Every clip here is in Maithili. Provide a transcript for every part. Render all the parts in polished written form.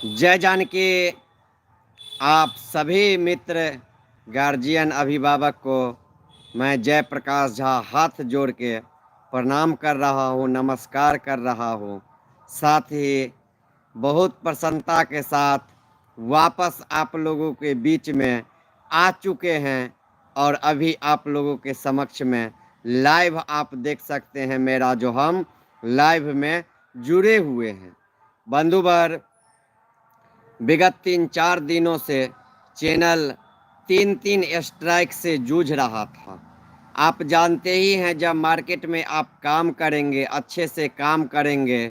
जय जानकी। आप सभी मित्र, गार्जियन, अभिभावक को मैं जय प्रकाश झा हाथ जोड़ के प्रणाम कर रहा हूँ, नमस्कार कर रहा हूँ। साथ ही बहुत प्रसन्नता के साथ वापस आप लोगों के बीच में आ चुके हैं और अभी आप लोगों के समक्ष में लाइव आप देख सकते हैं मेरा जो हम लाइव में जुड़े हुए हैं। बंधुवर, विगत 3-4 दिनों से चैनल 3-3 स्ट्राइक से जूझ रहा था। आप जानते ही हैं, जब मार्केट में आप काम करेंगे, अच्छे से काम करेंगे,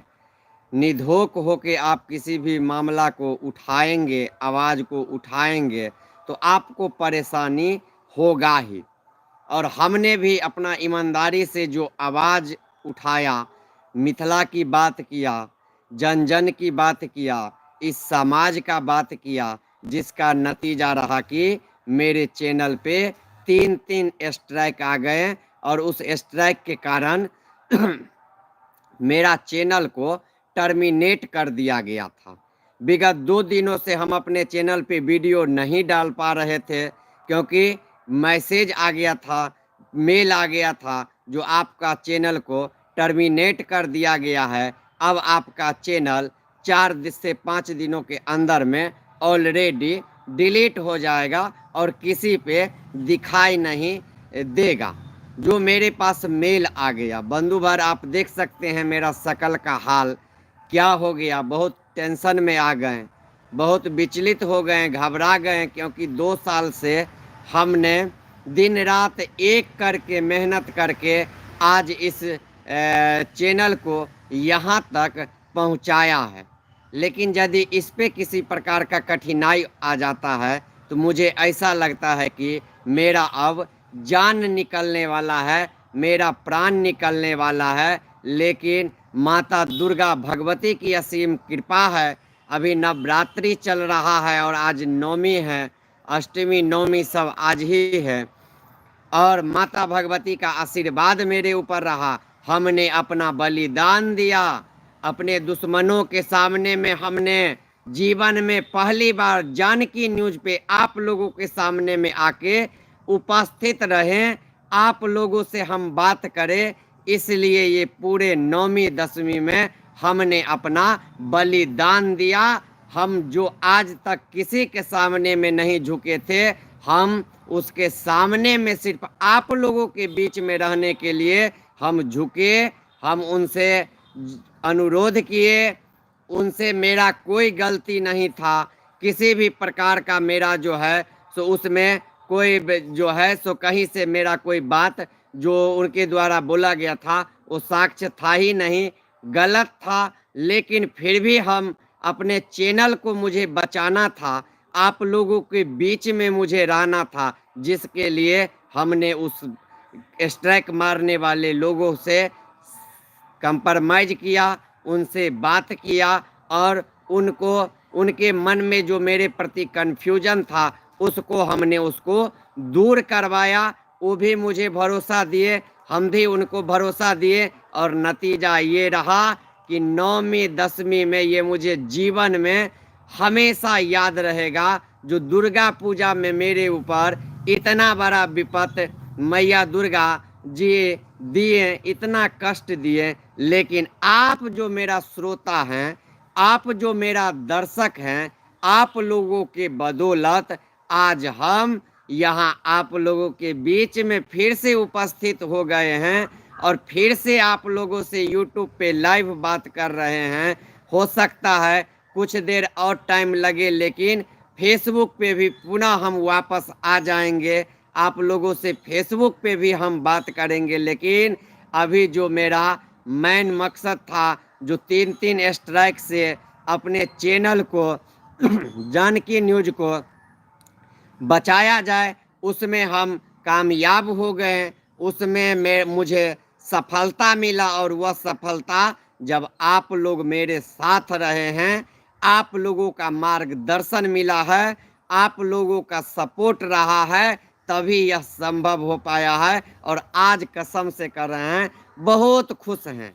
निधोक होके आप किसी भी मामला को उठाएंगे, आवाज़ को उठाएंगे, तो आपको परेशानी होगा ही। और हमने भी अपना ईमानदारी से जो आवाज़ उठाया, मिथिला की बात किया, जन जन की बात किया, इस समाज का बात किया, जिसका नतीजा रहा कि मेरे चैनल पे 3-3 स्ट्राइक आ गए और उस स्ट्राइक के कारण मेरा चैनल को टर्मिनेट कर दिया गया था। विगत 2 दिनों से हम अपने चैनल पे वीडियो नहीं डाल पा रहे थे, क्योंकि मैसेज आ गया था, मेल आ गया था जो आपका चैनल को टर्मिनेट कर दिया गया है। अब आपका चैनल 4 से 5 दिनों के अंदर में ऑलरेडी डिलीट हो जाएगा और किसी पे दिखाई नहीं देगा। जो मेरे पास मेल आ गया, बंधु भर आप देख सकते हैं मेरा शकल का हाल क्या हो गया। बहुत टेंशन में आ गए, बहुत विचलित हो गए, घबरा गए, क्योंकि 2 साल से हमने दिन रात एक करके मेहनत करके आज इस चैनल को यहाँ तक पहुँचाया है। लेकिन यदि इस पे किसी प्रकार का कठिनाई आ जाता है तो मुझे ऐसा लगता है कि मेरा अब जान निकलने वाला है, मेरा प्राण निकलने वाला है। लेकिन माता दुर्गा भगवती की असीम कृपा है। अभी नवरात्रि चल रहा है और आज नवमी है, अष्टमी नवमी सब आज ही है, और माता भगवती का आशीर्वाद मेरे ऊपर रहा। हमने अपना बलिदान दिया अपने दुश्मनों के सामने में। हमने जीवन में पहली बार जानकी न्यूज़ पे आप लोगों के सामने में आके उपस्थित रहें, आप लोगों से हम बात करें, इसलिए ये पूरे 9वीं 10वीं में हमने अपना बलिदान दिया। हम जो आज तक किसी के सामने में नहीं झुके थे, हम उसके सामने में सिर्फ आप लोगों के बीच में रहने के लिए हम झुके, हम उनसे अनुरोध किए। उनसे मेरा कोई गलती नहीं था, किसी भी प्रकार का मेरा जो है सो उसमें कोई जो है सो कहीं से मेरा कोई बात जो उनके द्वारा बोला गया था वो साक्ष्य था ही नहीं, गलत था। लेकिन फिर भी हम अपने चैनल को मुझे बचाना था, आप लोगों के बीच में मुझे रहना था, जिसके लिए हमने उस स्ट्राइक मारने वाले लोगों से कंप्रोमाइज़ किया, उनसे बात किया और उनके मन में जो मेरे प्रति कन्फ्यूजन था उसको हमने उसको दूर करवाया। वो भी मुझे भरोसा दिए, हम भी उनको भरोसा दिए, और नतीजा ये रहा कि 9वीं 10वीं में ये मुझे जीवन में हमेशा याद रहेगा, जो दुर्गा पूजा में मेरे ऊपर इतना बड़ा विपत्त मैया दुर्गा जी दिए, इतना कष्ट दिए। लेकिन आप जो मेरा श्रोता हैं, आप जो मेरा दर्शक हैं, आप लोगों के बदौलत आज हम यहाँ आप लोगों के बीच में फिर से उपस्थित हो गए हैं और फिर से आप लोगों से यूट्यूब पे लाइव बात कर रहे हैं। हो सकता है कुछ देर और टाइम लगे, लेकिन फेसबुक पे भी पुनः हम वापस आ जाएंगे, आप लोगों से फेसबुक पे भी हम बात करेंगे। लेकिन अभी जो मेरा मेन मकसद था, जो 3-3 स्ट्राइक से अपने चैनल को जानकी न्यूज़ को बचाया जाए, उसमें हम कामयाब हो गए, उसमें मुझे सफलता मिला। और वह सफलता जब आप लोग मेरे साथ रहे हैं, आप लोगों का मार्गदर्शन मिला है, आप लोगों का सपोर्ट रहा है, तभी यह संभव हो पाया है। और आज कसम से कर रहे हैं, बहुत खुश हैं,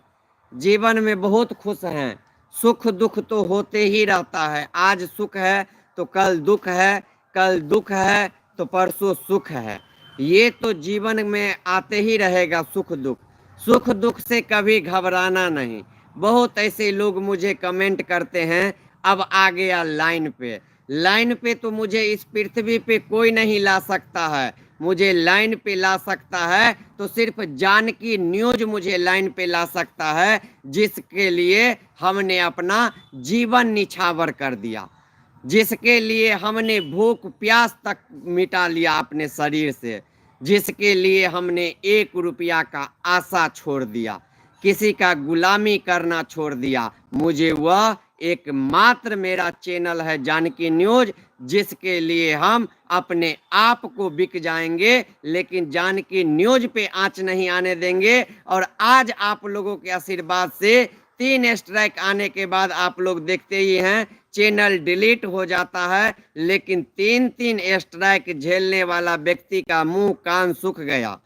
जीवन में बहुत खुश हैं। सुख दुख तो होते ही रहता है। आज सुख है तो कल दुख है, कल दुख है तो परसों सुख है। ये तो जीवन में आते ही रहेगा सुख दुख। सुख दुख से कभी घबराना नहीं। बहुत ऐसे लोग मुझे कमेंट करते हैं, अब आ गया लाइन पे। लाइन पे तो मुझे इस पृथ्वी पे कोई नहीं ला सकता है। मुझे लाइन पे ला सकता है तो सिर्फ जानकी न्यूज मुझे लाइन पे ला सकता है, जिसके लिए हमने अपना जीवन निछावर कर दिया, जिसके लिए हमने भूख प्यास तक मिटा लिया अपने शरीर से, जिसके लिए हमने 1 रुपया का आशा छोड़ दिया, किसी का गुलामी करना छोड़ दिया। मुझे वह एकमात्र मेरा चैनल है जानकी न्यूज, जिसके लिए हम अपने आप को बिक जाएंगे, लेकिन जानकी न्यूज पे आंच नहीं आने देंगे। और आज आप लोगों के आशीर्वाद से 3 स्ट्राइक आने के बाद आप लोग देखते ही हैं चैनल डिलीट हो जाता है, लेकिन 3-3 स्ट्राइक झेलने वाला व्यक्ति का मुंह कान सूख गया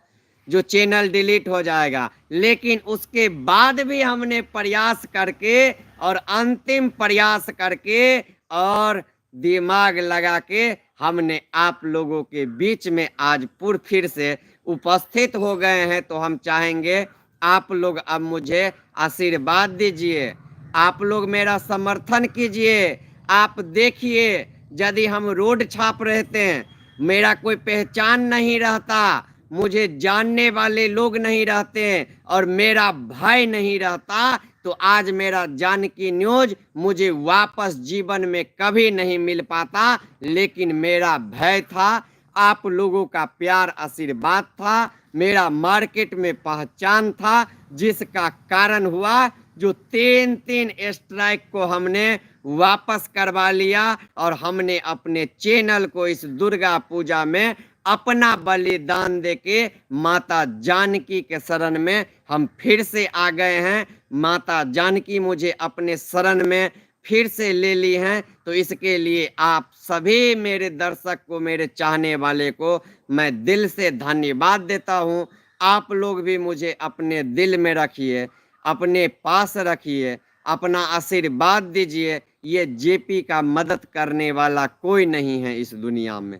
जो चैनल डिलीट हो जाएगा। लेकिन उसके बाद भी हमने प्रयास करके और अंतिम प्रयास करके और दिमाग लगा के हमने आप लोगों के बीच में आज पुर फिर से उपस्थित हो गए हैं। तो हम चाहेंगे आप लोग अब मुझे आशीर्वाद दीजिए, आप लोग मेरा समर्थन कीजिए। आप देखिए, यदि हम रोड छाप रहते हैं, मेरा कोई पहचान नहीं रहता, मुझे जानने वाले लोग नहीं रहते हैं और मेरा भाई नहीं रहता, तो आज मेरा जानकी न्यूज मुझे वापस जीवन में कभी नहीं मिल पाता। लेकिन मेरा भय था, आप लोगों का प्यार आशीर्वाद था, मेरा मार्केट में पहचान था, जिसका कारण हुआ जो 3-3 स्ट्राइक को हमने वापस करवा लिया और हमने अपने चैनल को इस दुर्गा पूजा में अपना बलिदान देके माता जानकी के शरण में हम फिर से आ गए हैं। माता जानकी मुझे अपने शरण में फिर से ले ली हैं। तो इसके लिए आप सभी मेरे दर्शक को, मेरे चाहने वाले को मैं दिल से धन्यवाद देता हूँ। आप लोग भी मुझे अपने दिल में रखिए, अपने पास रखिए, अपना आशीर्वाद दीजिए। ये जेपी का मदद करने वाला कोई नहीं है इस दुनिया में,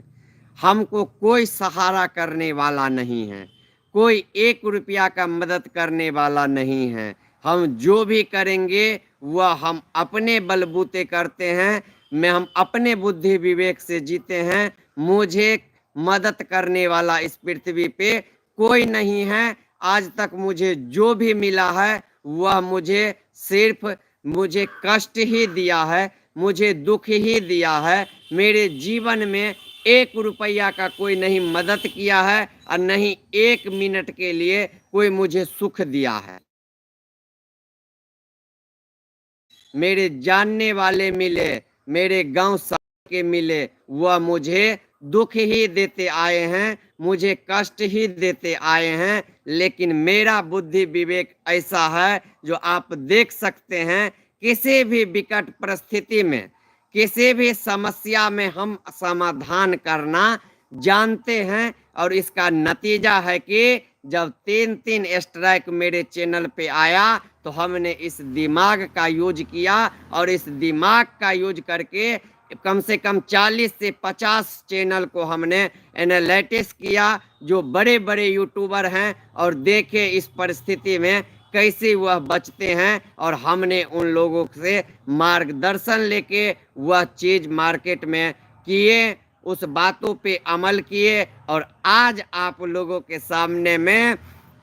हमको कोई सहारा करने वाला नहीं है, कोई 1 रुपया का मदद करने वाला नहीं है। हम जो भी करेंगे वह हम अपने बलबूते करते हैं, मैं हम अपने बुद्धि विवेक से जीते हैं। मुझे मदद करने वाला इस पृथ्वी पे कोई नहीं है। आज तक मुझे जो भी मिला है वह मुझे सिर्फ मुझे कष्ट ही दिया है, मुझे दुख ही दिया है। मेरे जीवन में 1 रुपया का कोई नहीं मदद किया है और नहीं 1 मिनट के लिए कोई मुझे सुख दिया है। मेरे जानने वाले मिले, मेरे गांव के मिले, वह मुझे दुख ही देते आए हैं, मुझे कष्ट ही देते आए हैं। लेकिन मेरा बुद्धि विवेक ऐसा है जो आप देख सकते हैं, किसी भी विकट परिस्थिति में, किसी भी समस्या में हम समाधान करना जानते हैं। और इसका नतीजा है कि जब 3-3 स्ट्राइक मेरे चैनल पे आया तो हमने इस दिमाग का यूज किया और इस दिमाग का यूज करके कम से कम 40 से 50 चैनल को हमने एनालिटिक्स किया, जो बड़े-बड़े यूट्यूबर हैं, और देखे इस परिस्थिति में कैसे वह बचते हैं। और हमने उन लोगों से मार्गदर्शन लेके वह चीज़ मार्केट में किए, उस बातों पे अमल किए और आज आप लोगों के सामने में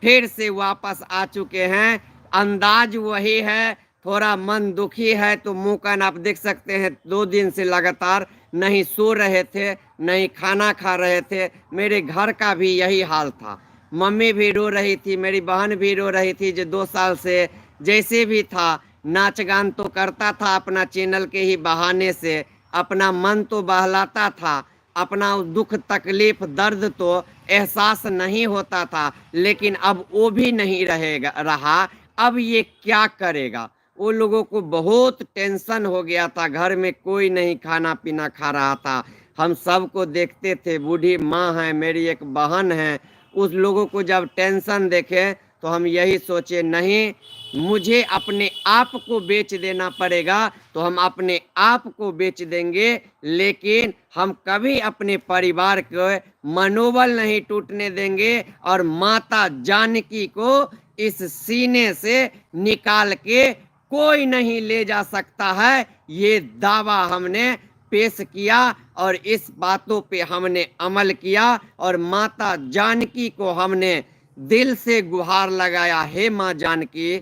फिर से वापस आ चुके हैं। अंदाज वही है, थोड़ा मन दुखी है तो मुँह कान आप देख सकते हैं, 2 दिन से लगातार नहीं सो रहे थे, नहीं खाना खा रहे थे। मेरे घर का भी यही हाल था, मम्मी भी रो रही थी, मेरी बहन भी रो रही थी, जो 2 साल से जैसे भी था नाच गान तो करता था अपना चैनल के ही बहाने से, अपना मन तो बहलाता था, अपना दुख तकलीफ दर्द तो एहसास नहीं होता था, लेकिन अब वो भी नहीं रहेगा रहा। अब ये क्या करेगा, वो लोगों को बहुत टेंशन हो गया था। घर में कोई नहीं खाना पीना खा रहा था। हम सबको देखते थे, बूढ़ी माँ है, मेरी एक बहन है, उस लोगों को जब टेंशन देखे तो हम यही सोचे, नहीं, मुझे अपने आप को बेच देना पड़ेगा तो हम अपने आप को बेच देंगे, लेकिन हम कभी अपने परिवार को मनोबल नहीं टूटने देंगे और माता जानकी को इस सीने से निकाल के कोई नहीं ले जा सकता है। ये दावा हमने पेश किया और इस बातों पे हमने अमल किया और माता जानकी को हमने दिल से गुहार लगाया, हे माँ जानकी,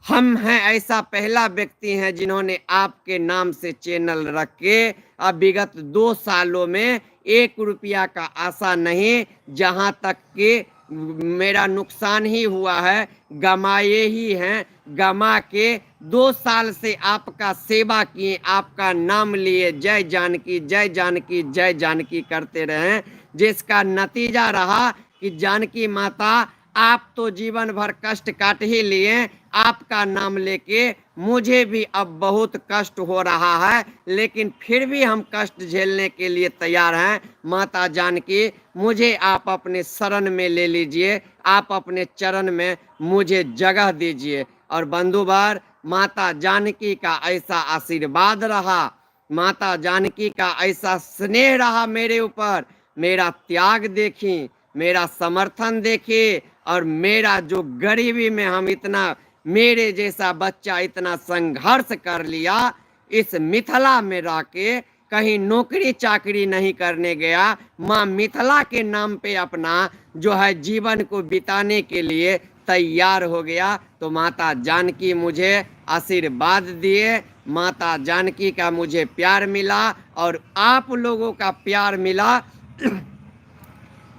हम हैं ऐसा पहला व्यक्ति हैं जिन्होंने आपके नाम से चैनल रख के अब विगत 2 सालों में 1 रुपया का आशा नहीं, जहाँ तक कि मेरा नुकसान ही हुआ है, गमाए ही हैं, गमा के 2 साल से आपका सेवा किए, आपका नाम लिए, जय जानकी जय जानकी जय जानकी करते रहे, जिसका नतीजा रहा कि जानकी माता आप तो जीवन भर कष्ट काट ही लिए, आपका नाम लेके मुझे भी अब बहुत कष्ट हो रहा है, लेकिन फिर भी हम कष्ट झेलने के लिए तैयार हैं। माता जानकी मुझे आप अपने शरण में ले लीजिए, आप अपने चरण में मुझे जगह दीजिए। और बंधुवर, माता जानकी का ऐसा आशीर्वाद रहा, माता जानकी का ऐसा स्नेह रहा मेरे ऊपर, मेरा त्याग देखी, मेरा समर्थन देखे, और मेरा जो गरीबी में हम इतना, मेरे जैसा बच्चा इतना संघर्ष कर लिया, इस मिथिला में रह के कहीं नौकरी चाकरी नहीं करने गया, माँ मिथिला के नाम पे अपना जो है जीवन को बिताने के लिए तैयार हो गया। तो माता जानकी मुझे आशीर्वाद दिए, माता जानकी का मुझे प्यार मिला और आप लोगों का प्यार मिला,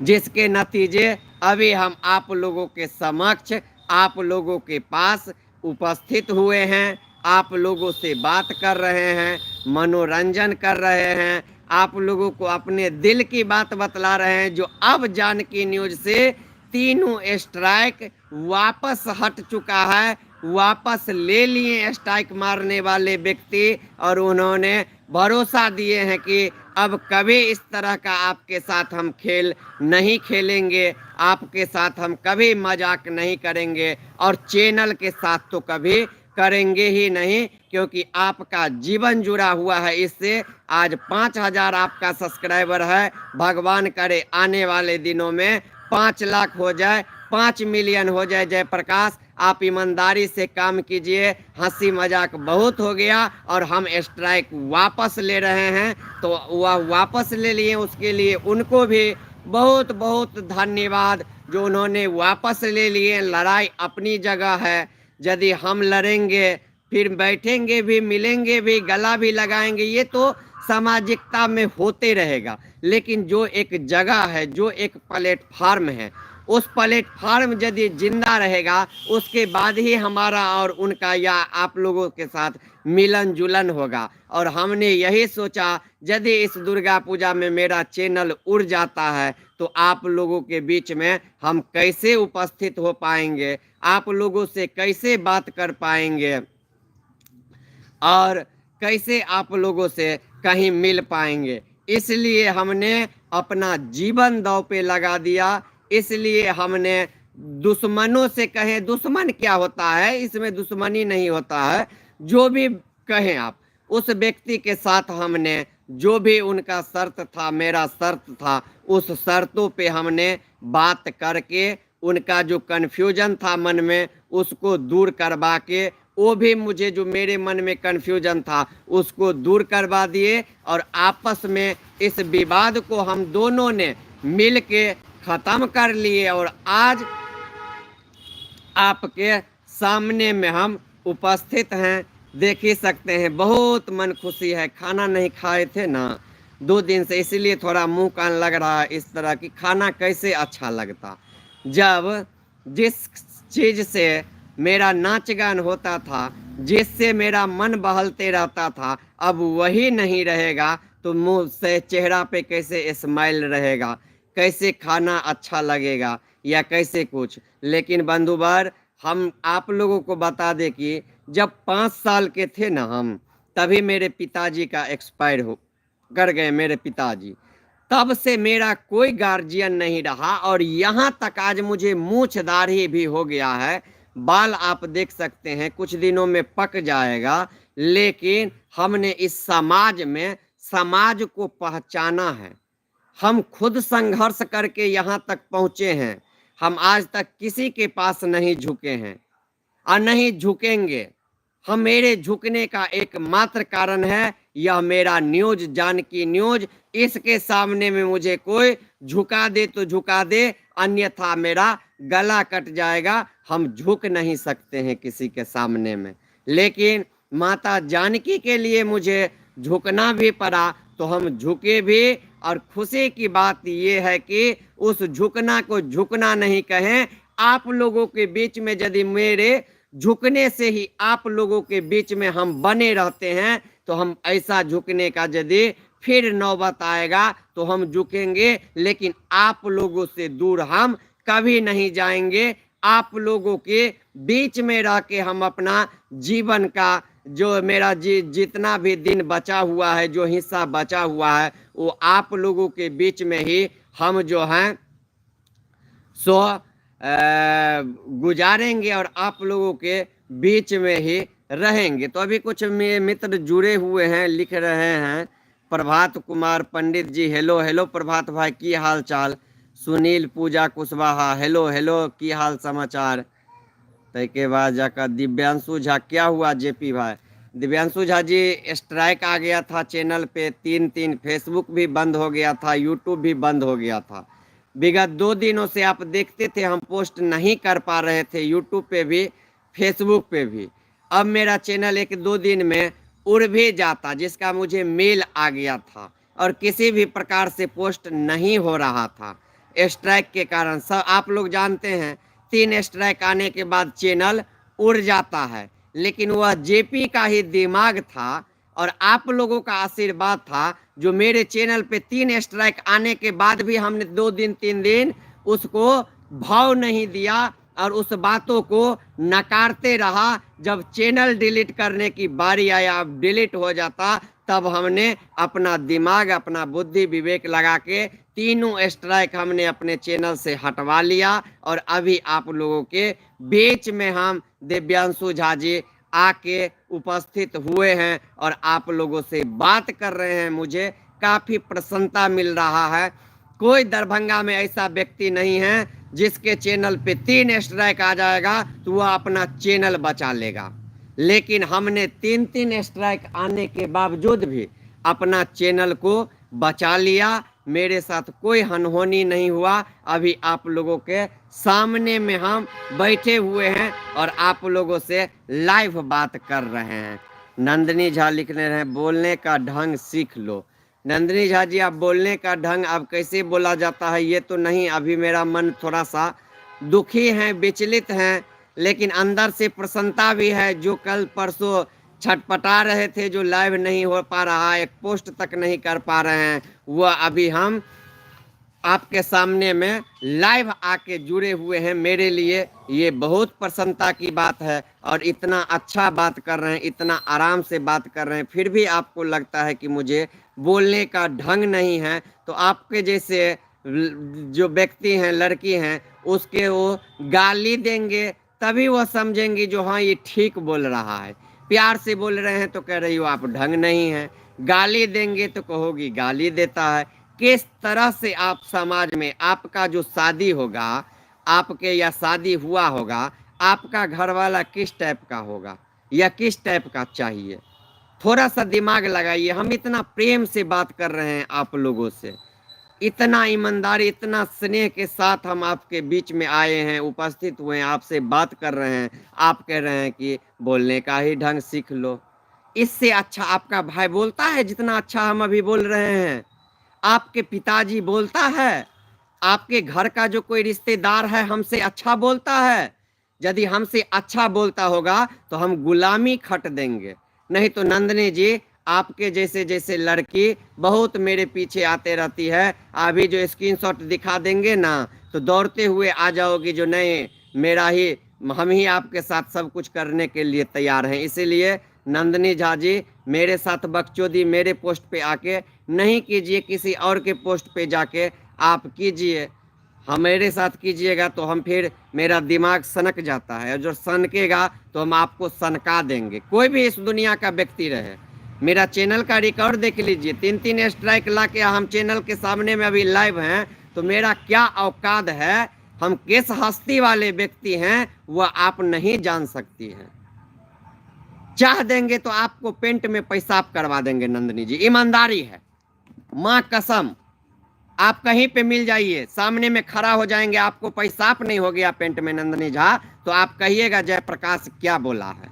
जिसके नतीजे अभी हम आप लोगों के समक्ष, आप लोगों के पास उपस्थित हुए हैं, आप लोगों से बात कर रहे हैं, मनोरंजन कर रहे हैं, आप लोगों को अपने दिल की बात बतला रहे हैं। जो अब जानकी न्यूज से 3 स्ट्राइक वापस हट चुका है, वापस ले लिए स्ट्राइक मारने वाले व्यक्ति, और उन्होंने भरोसा दिए हैं कि अब कभी इस तरह का आपके साथ हम खेल नहीं खेलेंगे, आपके साथ हम कभी मजाक नहीं करेंगे, और चैनल के साथ तो कभी करेंगे ही नहीं, क्योंकि आपका जीवन जुड़ा हुआ है इससे। आज 5000 आपका सब्सक्राइबर है, भगवान करे आने वाले दिनों में 5 लाख हो जाए, 5 मिलियन हो जाए। जयप्रकाश, आप ईमानदारी से काम कीजिए, हंसी मजाक बहुत हो गया और हम स्ट्राइक वापस ले रहे हैं, तो वह वापस ले लिए, उसके लिए उनको भी बहुत बहुत धन्यवाद जो उन्होंने वापस ले लिए। लड़ाई अपनी जगह है, यदि हम लड़ेंगे फिर बैठेंगे भी, मिलेंगे भी, गला भी लगाएंगे, ये तो सामाजिकता में होते रहेगा, लेकिन जो एक जगह है, जो एक प्लेटफार्म है, उस प्लेटफार्म यदि जिंदा रहेगा उसके बाद ही हमारा और उनका या आप लोगों के साथ मिलन जुलन होगा। और हमने यही सोचा, यदि इस दुर्गा पूजा में मेरा चैनल उड़ जाता है तो आप लोगों के बीच में हम कैसे उपस्थित हो पाएंगे, आप लोगों से कैसे बात कर पाएंगे और कैसे आप लोगों से कहीं मिल पाएंगे। इसलिए हमने अपना जीवन दांव पे लगा दिया, इसलिए हमने दुश्मनों से कहे, दुश्मन क्या होता है, इसमें दुश्मनी नहीं होता है, जो भी कहें आप, उस व्यक्ति के साथ हमने जो भी उनका शर्त था, मेरा शर्त था, उस शर्तों पे हमने बात करके उनका जो कन्फ्यूजन था मन में उसको दूर करवा के, वो भी मुझे जो मेरे मन में कन्फ्यूजन था उसको दूर करवा दिए, और आपस में इस विवाद को हम दोनों ने मिल के ख़त्म कर लिए। और आज आपके सामने में हम उपस्थित हैं, देख ही सकते हैं। बहुत मन खुशी है, खाना नहीं खाए थे ना 2 दिन से, इसलिए थोड़ा मुंह कान लग रहा है इस तरह की खाना कैसे अच्छा लगता। जब जिस चीज़ से मेरा नाच गान होता था, जिससे मेरा मन बहलते रहता था, अब वही नहीं रहेगा तो मुंह से चेहरा पे कैसे स्माइल रहेगा, कैसे खाना अच्छा लगेगा या कैसे कुछ। लेकिन बंधुवर, हम आप लोगों को बता दें कि जब 5 साल के थे ना हम, तभी मेरे पिताजी का एक्सपायर हो कर गए मेरे पिताजी। तब से मेरा कोई गार्जियन नहीं रहा। और यहाँ तक आज मुझे मूछ दाढ़ी भी हो गया है, बाल आप देख सकते हैं कुछ दिनों में पक जाएगा, लेकिन हमने इस समाज में समाज को पहचाना है। हम खुद संघर्ष करके यहाँ तक पहुँचे हैं। हम आज तक किसी के पास नहीं झुके हैं और नहीं झुकेंगे। हम मेरे झुकने का एकमात्र कारण है यह मेरा न्यूज, जानकी न्यूज। इसके सामने में मुझे कोई झुका दे तो झुका दे, अन्यथा मेरा गला कट जाएगा। हम झुक नहीं सकते हैं किसी के सामने में। लेकिन माता जानकी के लिए मुझे झुकना भी पड़ा तो हम झुके भी। और खुशी की बात ये है कि उस झुकना को झुकना नहीं कहें, आप लोगों के बीच में यदि मेरे झुकने से ही आप लोगों के बीच में हम बने रहते हैं, तो हम ऐसा झुकने का यदि फिर नौबत आएगा तो हम झुकेंगे, लेकिन आप लोगों से दूर हम कभी नहीं जाएंगे। आप लोगों के बीच में रह के हम अपना जीवन का जो मेरा जितना भी दिन बचा हुआ है, जो हिस्सा बचा हुआ है, वो आप लोगों के बीच में ही हम जो हैं सो गुजारेंगे और आप लोगों के बीच में ही रहेंगे। तो अभी कुछ मित्र जुड़े हुए हैं, लिख रहे हैं। प्रभात कुमार पंडित जी हेलो हेलो प्रभात भाई, की हाल चाल। सुनील पूजा कुशवाहा हेलो हेलो, की हाल समाचार। तैके बाद जाकर दिव्यांशु झा, क्या हुआ जेपी भाई। दिव्यांशु झा जी स्ट्राइक आ गया था चैनल पे, 3-3, फेसबुक भी बंद हो गया था, यूट्यूब भी बंद हो गया था। विगत 2 दिनों से आप देखते थे हम पोस्ट नहीं कर पा रहे थे, यूट्यूब पे भी फेसबुक पे भी। अब मेरा चैनल 1-2 दिन में उड़ भी जाता, जिसका मुझे मेल आ गया था और किसी भी प्रकार से पोस्ट नहीं हो रहा था स्ट्राइक के कारण। सब आप लोग जानते हैं 3 स्ट्राइक आने के बाद चैनल उड़ जाता है। लेकिन वह जेपी का ही दिमाग था और आप लोगों का आशीर्वाद था जो मेरे चैनल पे 3 स्ट्राइक आने के बाद भी हमने 2 दिन 3 दिन उसको भाव नहीं दिया और उस बातों को नकारते रहा। जब चैनल डिलीट करने की बारी आया, अब डिलीट हो जाता, तब हमने अपना दिमाग, अपना बुद्धि विवेक लगा के 3 स्ट्राइक हमने अपने चैनल से हटवा लिया। और अभी आप लोगों के बीच में हम दिव्यांशु झा जी आके उपस्थित हुए हैं और आप लोगों से बात कर रहे हैं। मुझे काफ़ी प्रसन्नता मिल रहा है। कोई दरभंगा में ऐसा व्यक्ति नहीं है जिसके चैनल पे 3 स्ट्राइक आ जाएगा तो वह अपना चैनल बचा लेगा, लेकिन हमने 3-3 स्ट्राइक आने के बावजूद भी अपना चैनल को बचा लिया। मेरे साथ कोई अनहोनी नहीं हुआ। अभी आप लोगों के सामने में हम बैठे हुए हैं और आप लोगों से लाइव बात कर रहे हैं। नंदिनी झा लिख रहे हैं, बोलने का ढंग सीख लो। नंदिनी झा जी, आप बोलने का ढंग अब कैसे बोला जाता है ये तो नहीं, अभी मेरा मन थोड़ा सा दुखी है, विचलित है, लेकिन अंदर से प्रसन्नता भी है। जो कल परसों छटपटा रहे थे, जो लाइव नहीं हो पा रहा है, एक पोस्ट तक नहीं कर पा रहे हैं, वह अभी हम आपके सामने में लाइव आके जुड़े हुए हैं। मेरे लिए ये बहुत प्रसन्नता की बात है। और इतना अच्छा बात कर रहे हैं, इतना आराम से बात कर रहे हैं, फिर भी आपको लगता है कि मुझे बोलने का ढंग नहीं है, तो आपके जैसे जो व्यक्ति हैं, लड़की हैं, उसके वो गाली देंगे तभी वो समझेंगी जो हाँ ये ठीक बोल रहा है। प्यार से बोल रहे हैं तो कह रही हो आप ढंग नहीं है, गाली देंगे तो कहोगी गाली देता है। किस तरह से आप समाज में, आपका जो शादी होगा, आपके या शादी हुआ होगा, आपका घर वाला किस टाइप का होगा या किस टाइप का चाहिए, थोड़ा सा दिमाग लगाइए। हम इतना प्रेम से बात कर रहे हैं आप लोगों से, इतना ईमानदारी, इतना स्नेह के साथ हम आपके बीच में आए हैं, उपस्थित हुए हैं, आपसे बात कर रहे हैं। आप कह रहे हैं कि बोलने का ही ढंग सीख लो। इससे अच्छा आपका भाई बोलता है जितना अच्छा हम अभी बोल रहे हैं? आपके पिताजी बोलता है? आपके घर का जो कोई रिश्तेदार है हमसे अच्छा बोलता है? यदि हमसे अच्छा बोलता होगा तो हम गुलामी खट देंगे, नहीं तो नंदिनी जी आपके जैसे जैसे लड़की बहुत मेरे पीछे आते रहती है। अभी जो स्क्रीनशॉट दिखा देंगे ना तो दौड़ते हुए आ जाओगी जो नहीं मेरा ही, हम ही आपके साथ सब कुछ करने के लिए तैयार हैं। इसीलिए नंदिनी झा जी मेरे साथ बकचोदी मेरे पोस्ट पे आके नहीं कीजिए, किसी और के पोस्ट पे जाके आप कीजिए। हम मेरे साथ कीजिएगा तो हम फिर मेरा दिमाग सनक जाता है, और जो सनकेगा तो हम आपको सनका देंगे। कोई भी इस दुनिया का व्यक्ति रहे, मेरा चैनल का रिकॉर्ड देख लीजिए, 3-3 स्ट्राइक ला के हम चैनल के सामने में अभी लाइव हैं, तो मेरा क्या औकात है, हम किस हस्ती वाले व्यक्ति हैं, वह आप नहीं जान सकती हैं। चाह देंगे तो आपको पेंट में पेशाब करवा देंगे। नंदिनी जी, ईमानदारी है, माँ कसम। आप कहीं पे मिल जाइए, सामने में खड़ा हो जाएंगे, आपको पेशाब नहीं हो गया पेंट में नंदिनी झा, तो आप कहिएगा जयप्रकाश क्या बोला है।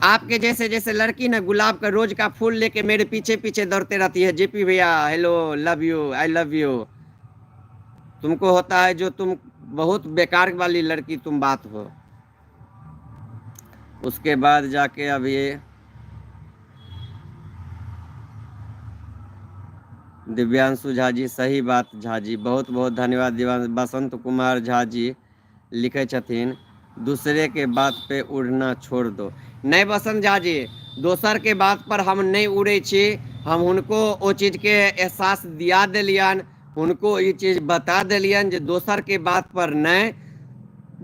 आपके जैसे जैसे लड़की ना गुलाब का रोज का फूल लेके मेरे पीछे पीछे दौड़ते रहती है, जेपी भैया hello, love you, I love you. तुमको होता है जो तुम बहुत बेकार वाली लड़की तुम बात हो। उसके बाद जाके अभी दिव्यांशु झा जी, सही बात झा जी, बहुत बहुत धन्यवाद। दिव्यांशु बसंत कुमार झा जी लिखे छथिन, दूसरे के बात पे उड़ना छोड़ दो। नहीं बसंत झा जी, दोसर के बात पर हम नहीं उड़े छी। हम हुनको ओ चीज़ के एहसास दिया देलियन, हुनको ई चीज़ बता देलियन जे दोसर के बात पर नहीं,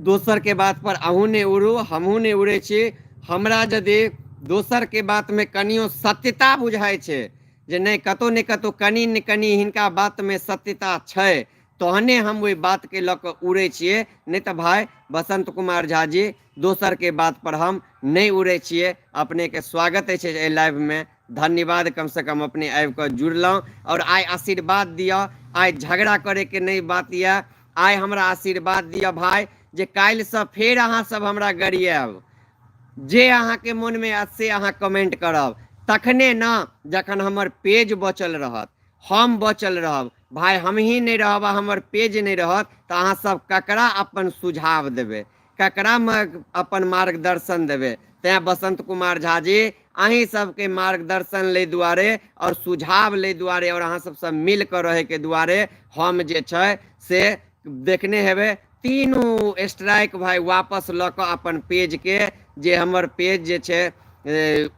दोसर के बात पर अहूँ नहीं उड़ू, हमहूँ नहीं उड़े छी। हमरा यदि दोसर के बात में कनियो सत्यता बुझाइ छै जे नहि कतहु ने कतहु कनि ने कनि हिनका बातमे सत्यता छै, तहने हम ओहि बातके लऽ कऽ उड़ै छियै। नहि तऽ भाय बसंत कुमार झा जी, दोसरके बात पर हम नहि उड़ै छियै। अपनेके स्वागत अछि एहि लाइवमे, धन्यवाद। कमसँ कम अपने आबि कऽ जुड़लहुँ आओर आइ आशीर्वाद दिअ। आइ झगड़ा करैके नहि बात यऽ, आइ हमरा आशीर्वाद दिअ भाय जे काल्हिसँ फेर अहाँ सब हमरा गरियाएब। जे अहाँके मोनमे आयत से अहाँ कमेंट करब, तखने ने जखन हमर पेज बचल रहत, हम बचल रहब। भाय हमही नहि रहब आ हमर पेज नहि रहत तऽ अहाँ सब ककरा अपन सुझाव देबै, ककरा अपन मार्गदर्शन देबै? तैँ बसंत कुमार झा जी, अहीं सबके मार्गदर्शन लै दुआरे आओर सुझाव लै दुआरे आओर अहाँ सबसँ मिल कऽ रहैके दुआरे हम जे छै से देखने हेबै तीनू स्ट्राइक भाय वापस लऽ कऽ अपन पेजके, जे हमर पेज जे छै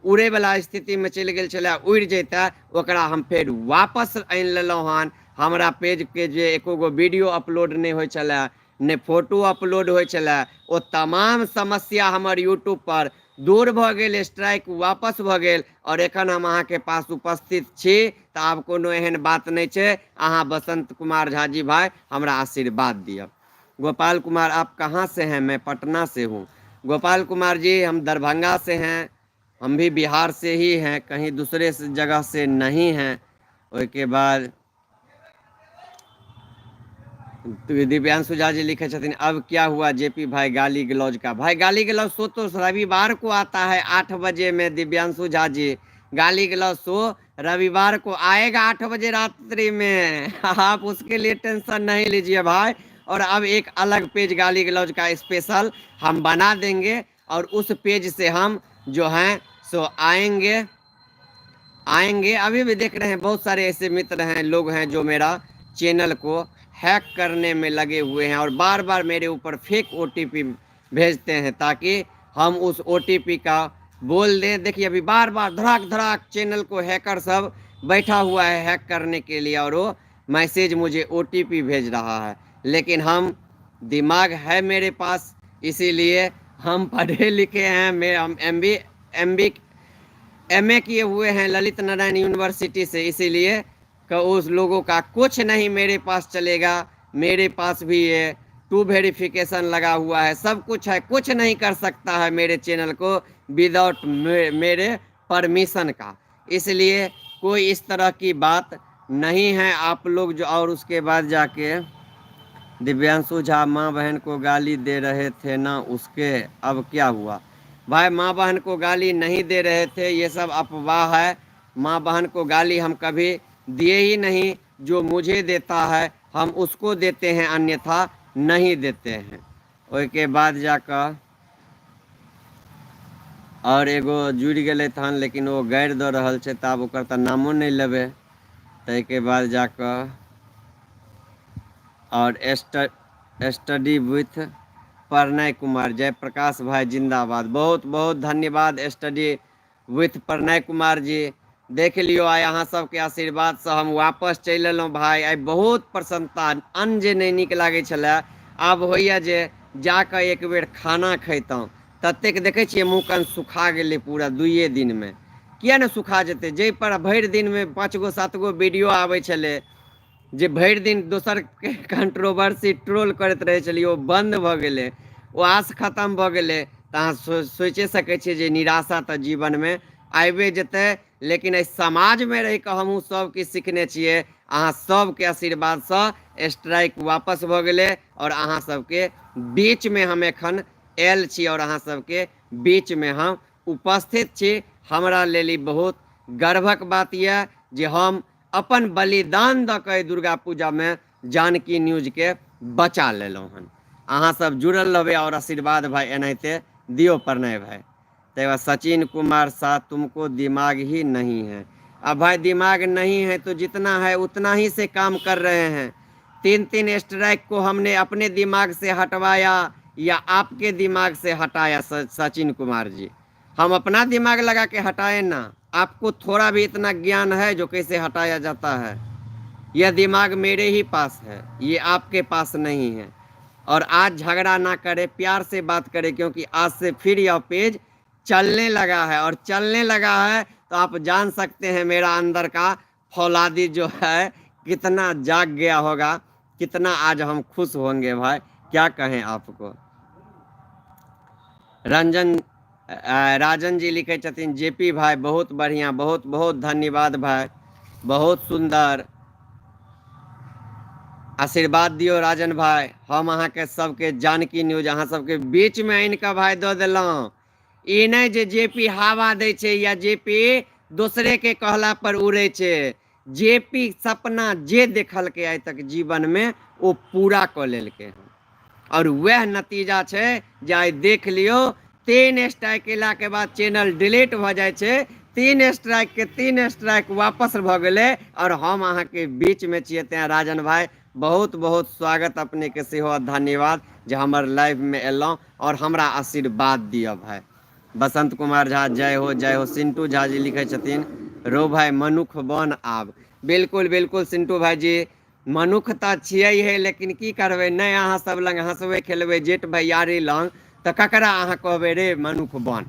उड़ैवला स्थितिमे चलि गेल छलै, उड़ि जैतै, ओकरा हम फेर वापस आनि लेलहुँ हन। हमरा पेजके जे एको गो वीडियो अपलोड नहि होइ छलै, नहि फोटो अपलोड होइ छलै, ओ तमाम समस्या हमर यूट्यूबपर दूर भऽ गेल, स्ट्राइक वापस भऽ गेल आओर एखन हम अहाँके पास उपस्थित छी। तऽ आब कोनो एहन बात नहि छै। अहाँ बसंत कुमार झा जी भाय हमरा आशीर्वाद दिअ। गोपाल कुमार, आप कहाँ से हैं? मैं पटना से हूँ। गोपाल कुमार जी, हम दरभंगा से हैं, हम भी बिहार से ही हैं, कहीं दूसरे जगह से नहीं हैं। ओहिके बाद दिव्यांशु झा जी लिखे छथिन, अब क्या हुआ जेपी भाई गाली गलौज का? भाई गाली गलौज शो तो रविवार को आता है 8 बजे में। दिव्यांशु झा जी, गाली गलौज शो रविवार को आएगा 8 बजे रात्रि में, आप उसके लिए टेंशन नहीं लीजिए भाई। और अब एक अलग पेज गाली गलौज का स्पेशल हम बना देंगे और उस पेज से हम जो हैं सो आएंगे आएंगे। अभी भी देख रहे हैं बहुत सारे ऐसे मित्र हैं, लोग हैं जो मेरा चैनल को हैक करने में लगे हुए हैं और बार बार मेरे ऊपर फेक ओटीपी भेजते हैं ताकि हम उस ओटीपी का बोल दें। देखिए अभी बार बार धड़ाक धड़ाक चैनल को हैकर सब बैठा हुआ है हैक करने के लिए और वो मैसेज मुझे ओटीपी भेज रहा है, लेकिन हम दिमाग है मेरे पास, इसीलिए हम पढ़े लिखे हैं। मैं हम एम बी एम ए किए हुए हैं ललित नारायण यूनिवर्सिटी से, इसीलिए कि उस लोगों का कुछ नहीं मेरे पास चलेगा। मेरे पास भी ये टू वेरिफिकेशन लगा हुआ है, सब कुछ है, कुछ नहीं कर सकता है मेरे चैनल को विदाउट मेरे परमिशन का। इसलिए कोई इस तरह की बात नहीं है आप लोग जो। और उसके बाद जाके दिव्यांशु झा, माँ बहन को गाली दे रहे थे ना, उसके अब क्या हुआ? भाई माँ बहन को गाली नहीं दे रहे थे, ये सब अफवाह है। माँ बहन को गाली हम कभी दिए ही नहीं। जो मुझे देता है हम उसको देते हैं, अन्यथा नहीं देते हैं। ओहिके बाद जाकऽ आओर एगो जुड़ि गेलै तहन, लेकिन ओ गारि दऽ रहल छै, तऽ आब ओकर तऽ नामो नहि लेबै। ताहिके बाद जाकऽ आओर स्टडी विथ प्रणय कुमार, जयप्रकाश भाई जिंदाबाद, बहुत बहुत धन्यवाद। स्टडी विथ प्रणय कुमार जी। देख लियौ, आइ अहाँ सबके आशीर्वादसँ हम वापस चलि एलहुँ भाय। आइ बहुत प्रसन्नता, अन्न जे नहि नीक लागै छलए, आब होइए जे जा कऽ एक बेर खाना खैतहुँ। ततेक देखै छियै मुँह कान सुखा गेलै पूरा दुइए दिनमे। किए नहि सुखा जेतै, जाहिपर भरि दिनमे 5 गो 7 गो वीडियो आबै छलै, जे भरि दिन दोसरके कंट्रोवर्सी ट्रोल करैत रहै छलियै, ओ बन्द भऽ गेलै, ओ आस खतम भऽ गेलै। तऽ अहाँ सोचि सकै छियै जे निराशा तऽ जीवनमे आबिए जेतै। लेकिन एहि समाजमे रहि कऽ हमहूँ सभ किछु सिखने छियै। अहाँ सभके आशीर्वादसँ स्ट्राइक वापस भऽ गेलै आओर अहाँ सबके बीचमे हम एखन आयल छी आओर अहाँ सबके बीचमे हम उपस्थित छी। हमरा लेल ई बहुत गर्वक बात यऽ जे हम अपन बलिदान दऽ कऽ एहि दुर्गा पूजामे जानकी न्यूजके बचा लेलहुँ हन। अहाँ सब जुड़ल रहबै आओर आशीर्वाद भाय एनाहिते दियौ प्रणय भाय। ताहि बाद सचिन कुमार साह, तुमको दिमाग ही नहीं है। अब भाई, दिमाग नहीं है तो जितना है उतना ही से काम कर रहे हैं। तीन तीन स्ट्राइक को हमने अपने दिमाग से हटवाया या आपके दिमाग से हटाया? सचिन कुमार जी, हम अपना दिमाग लगा के हटाए ना। आपको थोड़ा भी इतना ज्ञान है जो कैसे हटाया जाता है? यह दिमाग मेरे ही पास है, ये आपके पास नहीं है। और आज झगड़ा ना करे, प्यार से बात करे, क्योंकि आज से फिर यह पेज चलने लगा है और चलने लगा है तो आप जान सकते हैं मेरा अंदर का फौलादी जो है कितना जाग गया होगा, कितना आज हम खुश होंगे भाई, क्या कहें आपको। रंजन राजन जी लिखै छथिन, जेपी भाई बहुत बढ़िया। बहुत बहुत धन्यवाद भाई, बहुत सुन्दर। आशीर्वाद दियौ राजन भाई। हम अहाँके सबके जानकी न्यूज अहाँ सबके बीचमे आनि कऽ भाय दऽ देलहुँ। ई नहि जे जेपी हवा दै छै या जेपी दोसरेके कहला पर उड़ै छै। जेपी सपना जे देखलकै आइ तक जीवनमे, ओ पूरा कऽ लेलकै हन आओर वएह नतीजा छै जे आइ देख लियौ। तीन स्ट्राइक केलाके बाद चैनल डिलीट भऽ जाइ छै। तीन स्ट्राइकके तीन स्ट्राइक वापस भऽ गेलै आओर हम अहाँके बीचमे छियै। तेँ राजन भाई, बहुत बहुत स्वागत अपनेके सेहो, धन्यवाद जे हमर लाइवमे एलहुँ आओर हमरा आशीर्वाद दिअ भाय। बसंत कुमार झा, जय हो, जय हो। सिंटू झा जी लिखै छथिन, रो भाई मनुख बन आब। बिल्कुल बिल्कुल सिंटू भाईजी, मनुख तऽ छियै हे, लेकिन की करबै, नहि अहाँ सब लग हँसबै खेलबै जेठ भैयारी लग तऽ ककरा अहाँ कहबै रे मनुख बन?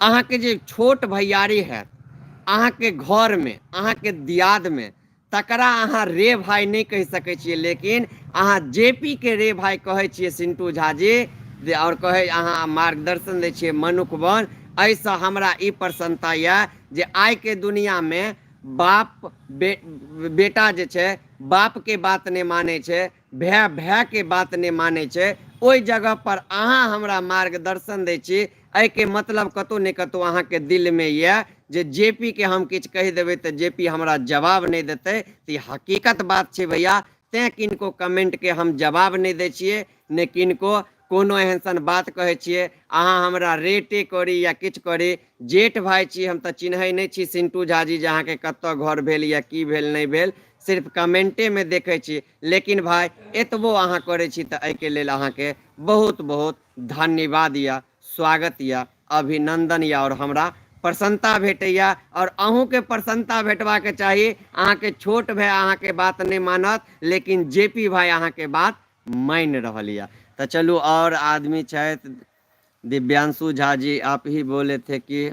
अहाँके जे छोट भैयारी हैत अहाँके घरमे, अहाँके दियादमे, तकरा अहाँ रे भाय नहि कहि सकै छियै, लेकिन अहाँ जे पी के रे भाय कहै छियै सिंटू झा जी जे, आओर कहै अहाँ मार्गदर्शन दै छियै मनुख बन। एहिसँ हमरा ई प्रसन्नता यए जे आइके दुनिआँमे बाप बेटा जे छै बापके बात नहि मानै छै, भाय भायके बात नहि मानै छै, ओहि जगहपर अहाँ हमरा मार्गदर्शन दै छी। एहिके मतलब कतहु ने कतहु अहाँके दिलमे यए जे जे पी के हम किछु कहि देबै तऽ जे पी हमरा जवाब नहि देतै। तऽ ई हकीकत बात छै भैया। तेँ किनको कमेन्टके हम जवाब नहि दै छियै, नहि किनको कोनो एहन सन बात कहै छियै। अहाँ हमरा रेटे करी या किछु करी, जेठ भाय छी। हम तऽ चिन्है नहि छी सिन्टू झाजी जे अहाँके कतऽ घर भेल या की भेल नहि भेल, सिर्फ कमेन्टेमे देखै छी। लेकिन भाय, एतबो अहाँ करै छी तऽ एहिके लेल अहाँके बहुत बहुत धन्यवाद यऽ, स्वागत यऽ, अभिनन्दन यऽ आओर हमरा प्रसन्नता भेटैए आओर अहूँके प्रसन्नता भेटबाक चाही। अहाँके छोट भाय अहाँके बात नहि मानत, लेकिन जे पी भाय अहाँके बात मानि रहल यऽ। तऽ चलू, आओर आदमी छथि। दिव्यांशु झा जी, आप ही बोले थे कि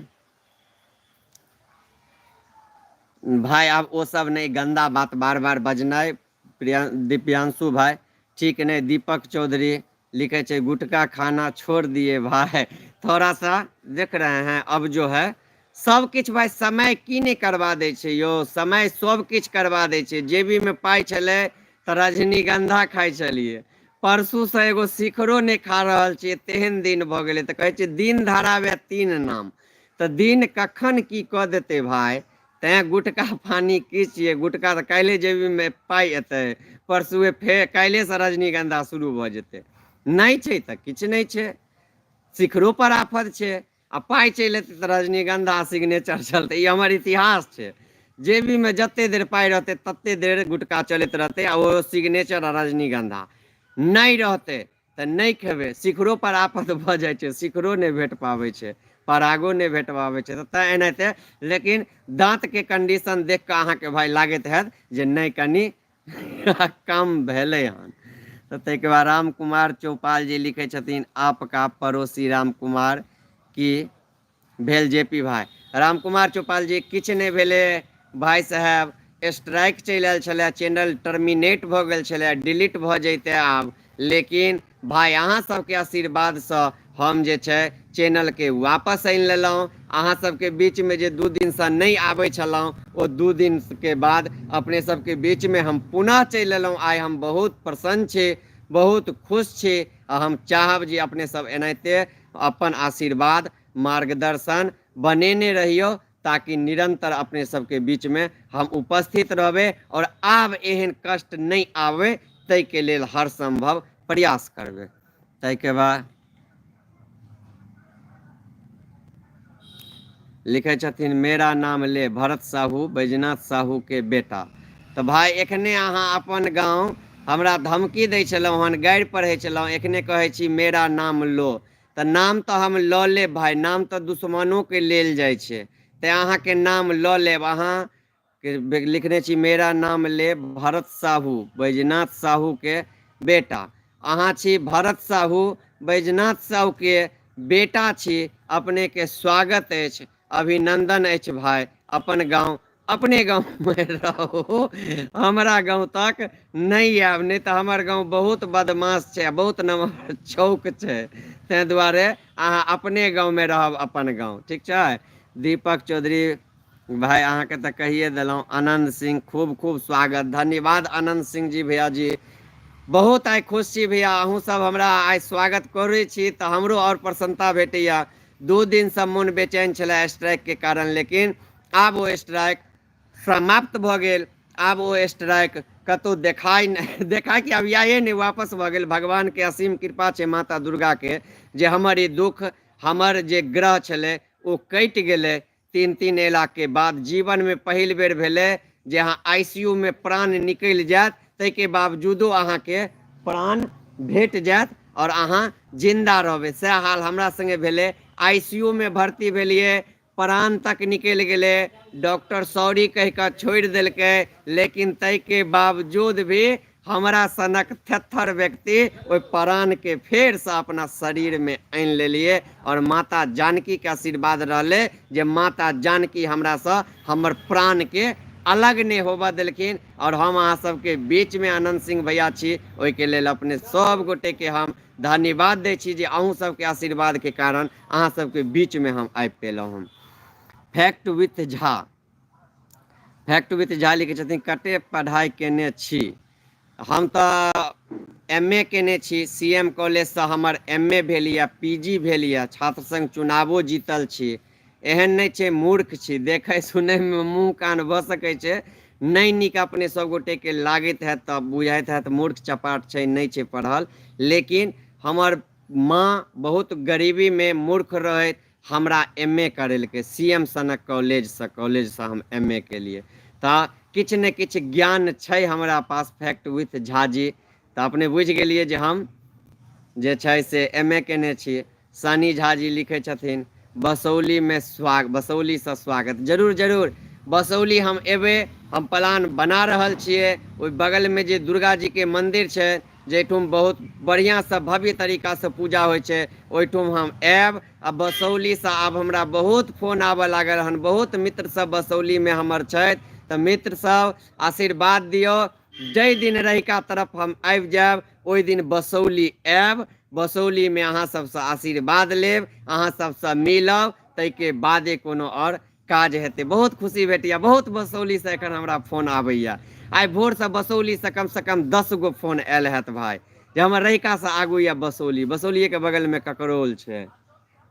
भाई आब ओ सब नहि, गंदा बात बार बार बजनाइ प्रिया दिव्यांशु भाई ठीक नहि। दीपक चौधरी लिखे छै, गुटखा खाना छोड़ दिए भाई, थोड़ा सा देख रहे हैं अब जो है सब किछु। भाइ, समय की नहि करबा दै छै यौ, समय सब किछु करबा दै छै। जेबीमे पाइ छलै तऽ रजनीगंधा खाइ छलियै, परसूसँ एगो शिखरो नहि खा रहल छियै, तेहन दिन भऽ गेलै। तऽ कहै छै दिन धरावे तीन नाम, तऽ दिन कखन की कऽ देतै भाय। तैँ गुटखा पानी की छियै? गुटखा तऽ काल्हि जेबीमे पाइ एतै, परसुए फेर काल्हिएसँ रजनीगंधा शुरू भऽ जेतै। नहि छै तऽ किछु नहि छै, शिखरो पर आफत छै आ पाइ चलि एतै तऽ रजनीगंधा सिग्नेचर चलतै। ई हमर इतिहास छै। जेबीमे जते देर पाइ रहतै तते देर गुटखा चलैत रहतै आ ओ सिग्नेचर आ रजनीगंधा। नहि रहतै तऽ नहि खेबै, शिखरो पर आफत भऽ जाइ छै, शिखरो नहि भेट पाबै छै। परागो नहि भेटबाबै छै। तऽ तैँ एनाहिते, लेकिन दाँतके कंडीशन देख कऽ अहाँके भाय लागैत हैत जे नहि, कनि कम भेलै हन। तऽ ताहिके बाद राम कुमार चौपाल जी लिखै छथिन, आपका पड़ोसी राम कुमार की भेल जे पी भाय? राम कुमार चौपाल जी, किछु नहि भेलै भाय साहेब। स्ट्राइक चलि आयल छलै, चैनल टर्मिनेट भऽ गेल छलै, डिलीट भऽ जैते आब, लेकिन भाय अहाँ सबके आशीर्वादसँ हम जे छै चैनलके वापस आनि लेलहुँ। अहाँ सबके बीचमे जे 2 दिनसँ नहि आबै छलहुँ, ओ 2 दिनके बाद अपने सबके बीचमे हम पुनः चलि एलहुँ। आइ हम बहुत प्रसन्न छी, बहुत खुश छी, आ हम चाहब जे अपने सब एनाहिते अपन आशीर्वाद मार्गदर्शन बनेने रहियौ, ताकि निरन्तर अपने सबके बीचमे हम उपस्थित रहबै आओर आब एहन कष्ट नहि आबै, ताहिके लेल हर सम्भव प्रयास करबै। ताहिके बाद लिखै छथिन, मेरा नाम ले भरत साहू, बैजनाथ साहूके बेटा। तऽ भाय एखने अहाँ अपन गाँव हमरा धमकी दै छलहुँ हन, गारि पढ़ै छलहुँ, एखने कहै छी मेरा नाम लो। तऽ नाम तऽ हम लऽ लेब भाय, नाम तऽ दुश्मनोके लेल जाइ छै, तैँ अहाँके नाम लऽ लेब। अहाँ लिखने छी मेरा नाम ले भरत साहू, बैजनाथ साहूके बेटा। अहाँ छी भरत साहू, बैजनाथ साहूके बेटा छी। अपनेके स्वागत अछि, अभिनन्दन अछि भाय। अपन गाँव अपने गाँवमे रहू, हमरा गाँव तक नहि आयब, नहि तऽ हमर गाँव बहुत बदमाश छै आ बहुत नमहर चौक छै। ताहि दुआरे अहाँ अपने गाँवमे रहब, अपन गाँव ठीक छै। दीपक चौधरी भाय, अहाँके तऽ कहिए देलहुँ। आनन्द सिंह, खूब खूब स्वागत, धन्यवाद आनन्द सिंह जी भैया जी। बहुत आइ खुश छी भैया, अहूँ सब हमरा आइ स्वागत करै छी तऽ हमरो आओर प्रसन्नता भेटैए। 2 दिनसँ मोन बेचैन छलै स्ट्राइकके कारण, लेकिन आब ओ स्ट्राइक समाप्त भऽ गेल। आब ओ स्ट्राइक कतहु देखाइ नहि, देखाइ कि आब इएह नहि, वापस भऽ गेल। भगवानके असीम कृपा छै, माता दुर्गाके, जे हमर ई दुःख, हमर जे ग्रह छलै ओ कटि गेलै। 3-3 अयलाके बाद जीवनमे पहिल बेर भेलै जे अहाँ आई सी यू मे प्राण निकलि जायत, ताहिके बावजूदो अहाँके प्राण भेट जायत आओर अहाँ जिन्दा रहबै। सएह हाल हमरा सङ्गे भेलै। आई सी यू मे भर्ती भेलियै, प्राण तक निकलि गेलै, डॉक्टर सॉरी कहि कऽ छोड़ि देलकै, लेकिन ताहिके बावजूद भी हमरा सनक थेथर व्यक्ति ओहि प्राणके फेरसँ अपना शरीरमे आनि लेलियै। आओर माता जानकीके आशीर्वाद रहलै जे माता जानकी हमरासँ हमर प्राणके अलग नहि होबऽ देलखिन। आओर हम अहाँ सबके बीचमे आनन्द सिंह भैया छी, ओहिके लेल अपने सब गोटेके हम धन्यवाद दै छी जे अहूँ सबके आशीर्वादके कारण अहाँ सबके बीचमे हम आबि पेलहुँ हन। Fact with Jha, fact with Jha लिखै छथिन, कते पढ़ाइ केने छी? हम तऽ एम ए केने छी, सी एम कॉलेजसँ हमर एम ए भेल यऽ, पी जी भेल यऽ, छात्र संघ चुनावो जीतल छी। एहन नहि छै मूर्ख छी, देखै सुनैमे मुँह कान भऽ सकै छै नहि नीक, अपने सब गोटेके लागैत हैत तऽ बुझाइत हैत मूर्ख चपाट छै, नहि छै पढ़ल, लेकिन हमर माँ बहुत गरीबीमे मूर्ख रहैत हमरा एम ए करेलकै सी एम सनक कॉलेजसँ, कॉलेजसँ हम एम ए केलियै। तऽ किछु ने किछु ज्ञान छै हमरा पास। फैक्ट विथ झा जी, तऽ अपने बुझि गेलियै जे हम जे छै से एम ए केने छी। सनी झा जी लिखै छथिन, बसौलीमे स्वाग, बसौलीसँ स्वागत। जरूर जरूर बसौली हम एबै, हम प्लान बना रहल छियै। ओहि बगलमे जे दुर्गा जीके मन्दिर छै, जाहिठाम बहुत बढ़िआँसँ भव्य तरीकासँ पूजा होइ छै, ओहिठाम हम आयब। आ बसौलीसँ आब हमरा बहुत फोन आबऽ लागल हन, बहुत मित्र सब बसौलीमे हमर छथि, तऽ मित्र सब आशीर्वाद दियौ, जाहि दिन रहिका तरफ हम आबि जायब ओहि दिन बसौली आयब, बसौलीमे अहाँ सबसँ आशीर्वाद लेब, अहाँ सबसँ मिलब, ताहिके बादे कोनो आओर काज हेतै। बहुत खुशी भेटैए, बहुत बसौलीसँ एखन हमरा फोन आबैए। आइ भोरसँ बसौलीसँ कमसँ कम 10 गो फोन आयल हैत भाय, जे हमर रहिकासँ आगू यऽ बसौली, बसौलिएके बगलमे ककरौल छै,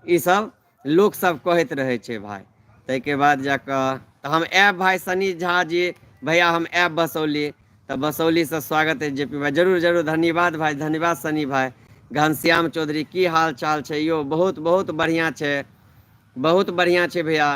ईसब लोकसब कहैत रहै छै भाय। ताहिके बाद जाकऽ तऽ हम आयब भाय सनी झा जी भैया, हम आयब बसौली। तऽ बसौलीसँ स्वागत अछि जे पी भाय, जरूर जरूर, धन्यवाद भाय, धन्यवाद सनी भाय। घनश्याम चौधरी, की हाल चाल छै यौ? बहुत बहुत बढ़िआँ छै, बहुत बढ़िआँ छै भैया,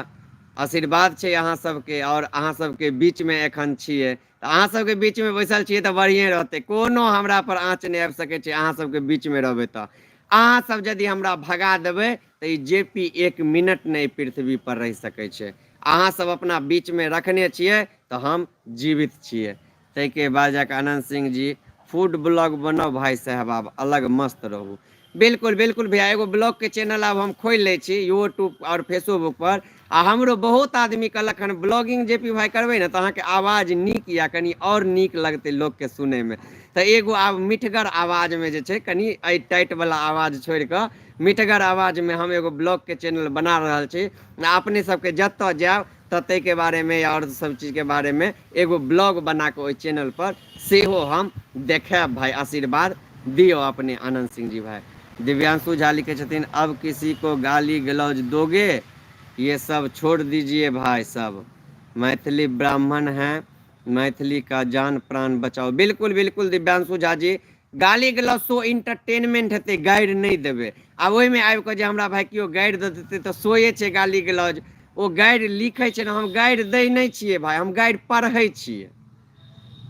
आशीर्वाद छै अहाँ सबके। आओर अहाँ सबके बीचमे एखन छियै तऽ अहाँ सबके बीचमे बैसल छियै तऽ बढ़िएँ रहतै, कोनो हमरा पर आँच नहि आबि सकै छै। अहाँ सबके बीचमे रहबै तऽ अहाँ सब यदि हमरा भगा देबै तऽ तऽ ई जे पी एक मिनट नहि पृथ्वी पर रहि सकै छै। अहाँ सब अपना बीचमे रखने छियै तऽ हम जीवित छियै। ताहिके बाद जाकऽ आनन्द सिंह जी फूड ब्लॉग बनाउ भाय साहेब, आब अलग मस्त रहू। बिल्कुल बिल्कुल भैया, एगो ब्लॉगके चैनल आब हम खोलि लै छी यूट्यूब आओर फेसोबुक पर। आ हमरो बहुत आदमी कहलक हन ब्लॉगिंग जे पी भाय करबै ने तऽ अहाँके आवाज नीक यऽ, कनि आओर नीक लगतै लोकके सुनैमे। तऽ एगो आब मिठगर आवाजमे जे छै, कनि एहि टाइटवला आवाज छोड़ि कऽ मिठगर आवाजमे हम एगो ब्लॉगके चैनल बना रहल छी। आ अपने सबके जतऽ जायब तऽ ताहिके बारेमे आओर सब चीजके बारेमे एगो ब्लॉग बना कऽ ओहि चैनलपर सेहो हम देखायब भाय, आशीर्वाद दियौ अपने आनन्द सिंह जी भाय। दिव्यांशु झा लिखै छथिन अब किसी को गाली गलौज दोगे, ये सब छोड़ दीजिए भाय सब, मैथिली ब्राह्मण हैं, मैथिली का जान प्राण बचाओ। बिल्कुल बिल्कुल दिव्यांशु झा जी, गाली गलौज शो इंटरटेनमेंट हेतै, गारि नहि देबै। आब ओहिमे आबि कऽ जे हमरा भाय केओ गारि दऽ देतै तऽ शोए छै गाली गलौज। ओ गारि लिखै छै ने, हम गारि दै नहि छियै भाय, हम गारि पढ़ै छियै।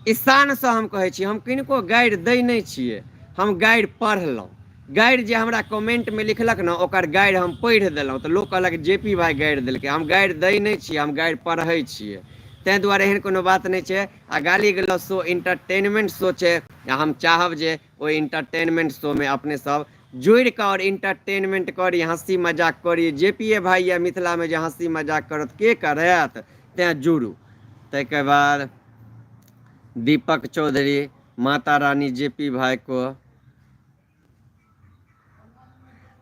ईशानसँ हम कहै छी, हम किनको गारि दै नहि छियै, हम गारि पढ़लहुँ। गारि जे हमरा कमेंटमे लिखलक ने, ओकर गारि हम पढ़ि देलहुँ तऽ लोक कहलक जे पी भाय गारि देलकै। हम गारि दै नहि छियै, हम गारि पढ़ै छियै। ताहि दुआरे एहन कोनो बात नहि छै। आ गाली गलौज शो इंटरटेनमेंट शो छै, आ हम चाहब जे ओहि इंटरटेनमेंट शोमे अपने सब जुड़ि कऽ आओर इंटरटेनमेंट करी, हँसी मजाक करी। जे पी ए भाय यऽ मिथिलामे जे हँसी मजाक करत के करत, तैँ जुड़ू। ताहिके बाद दीपक चौधरी, माता रानी जे पी भाई को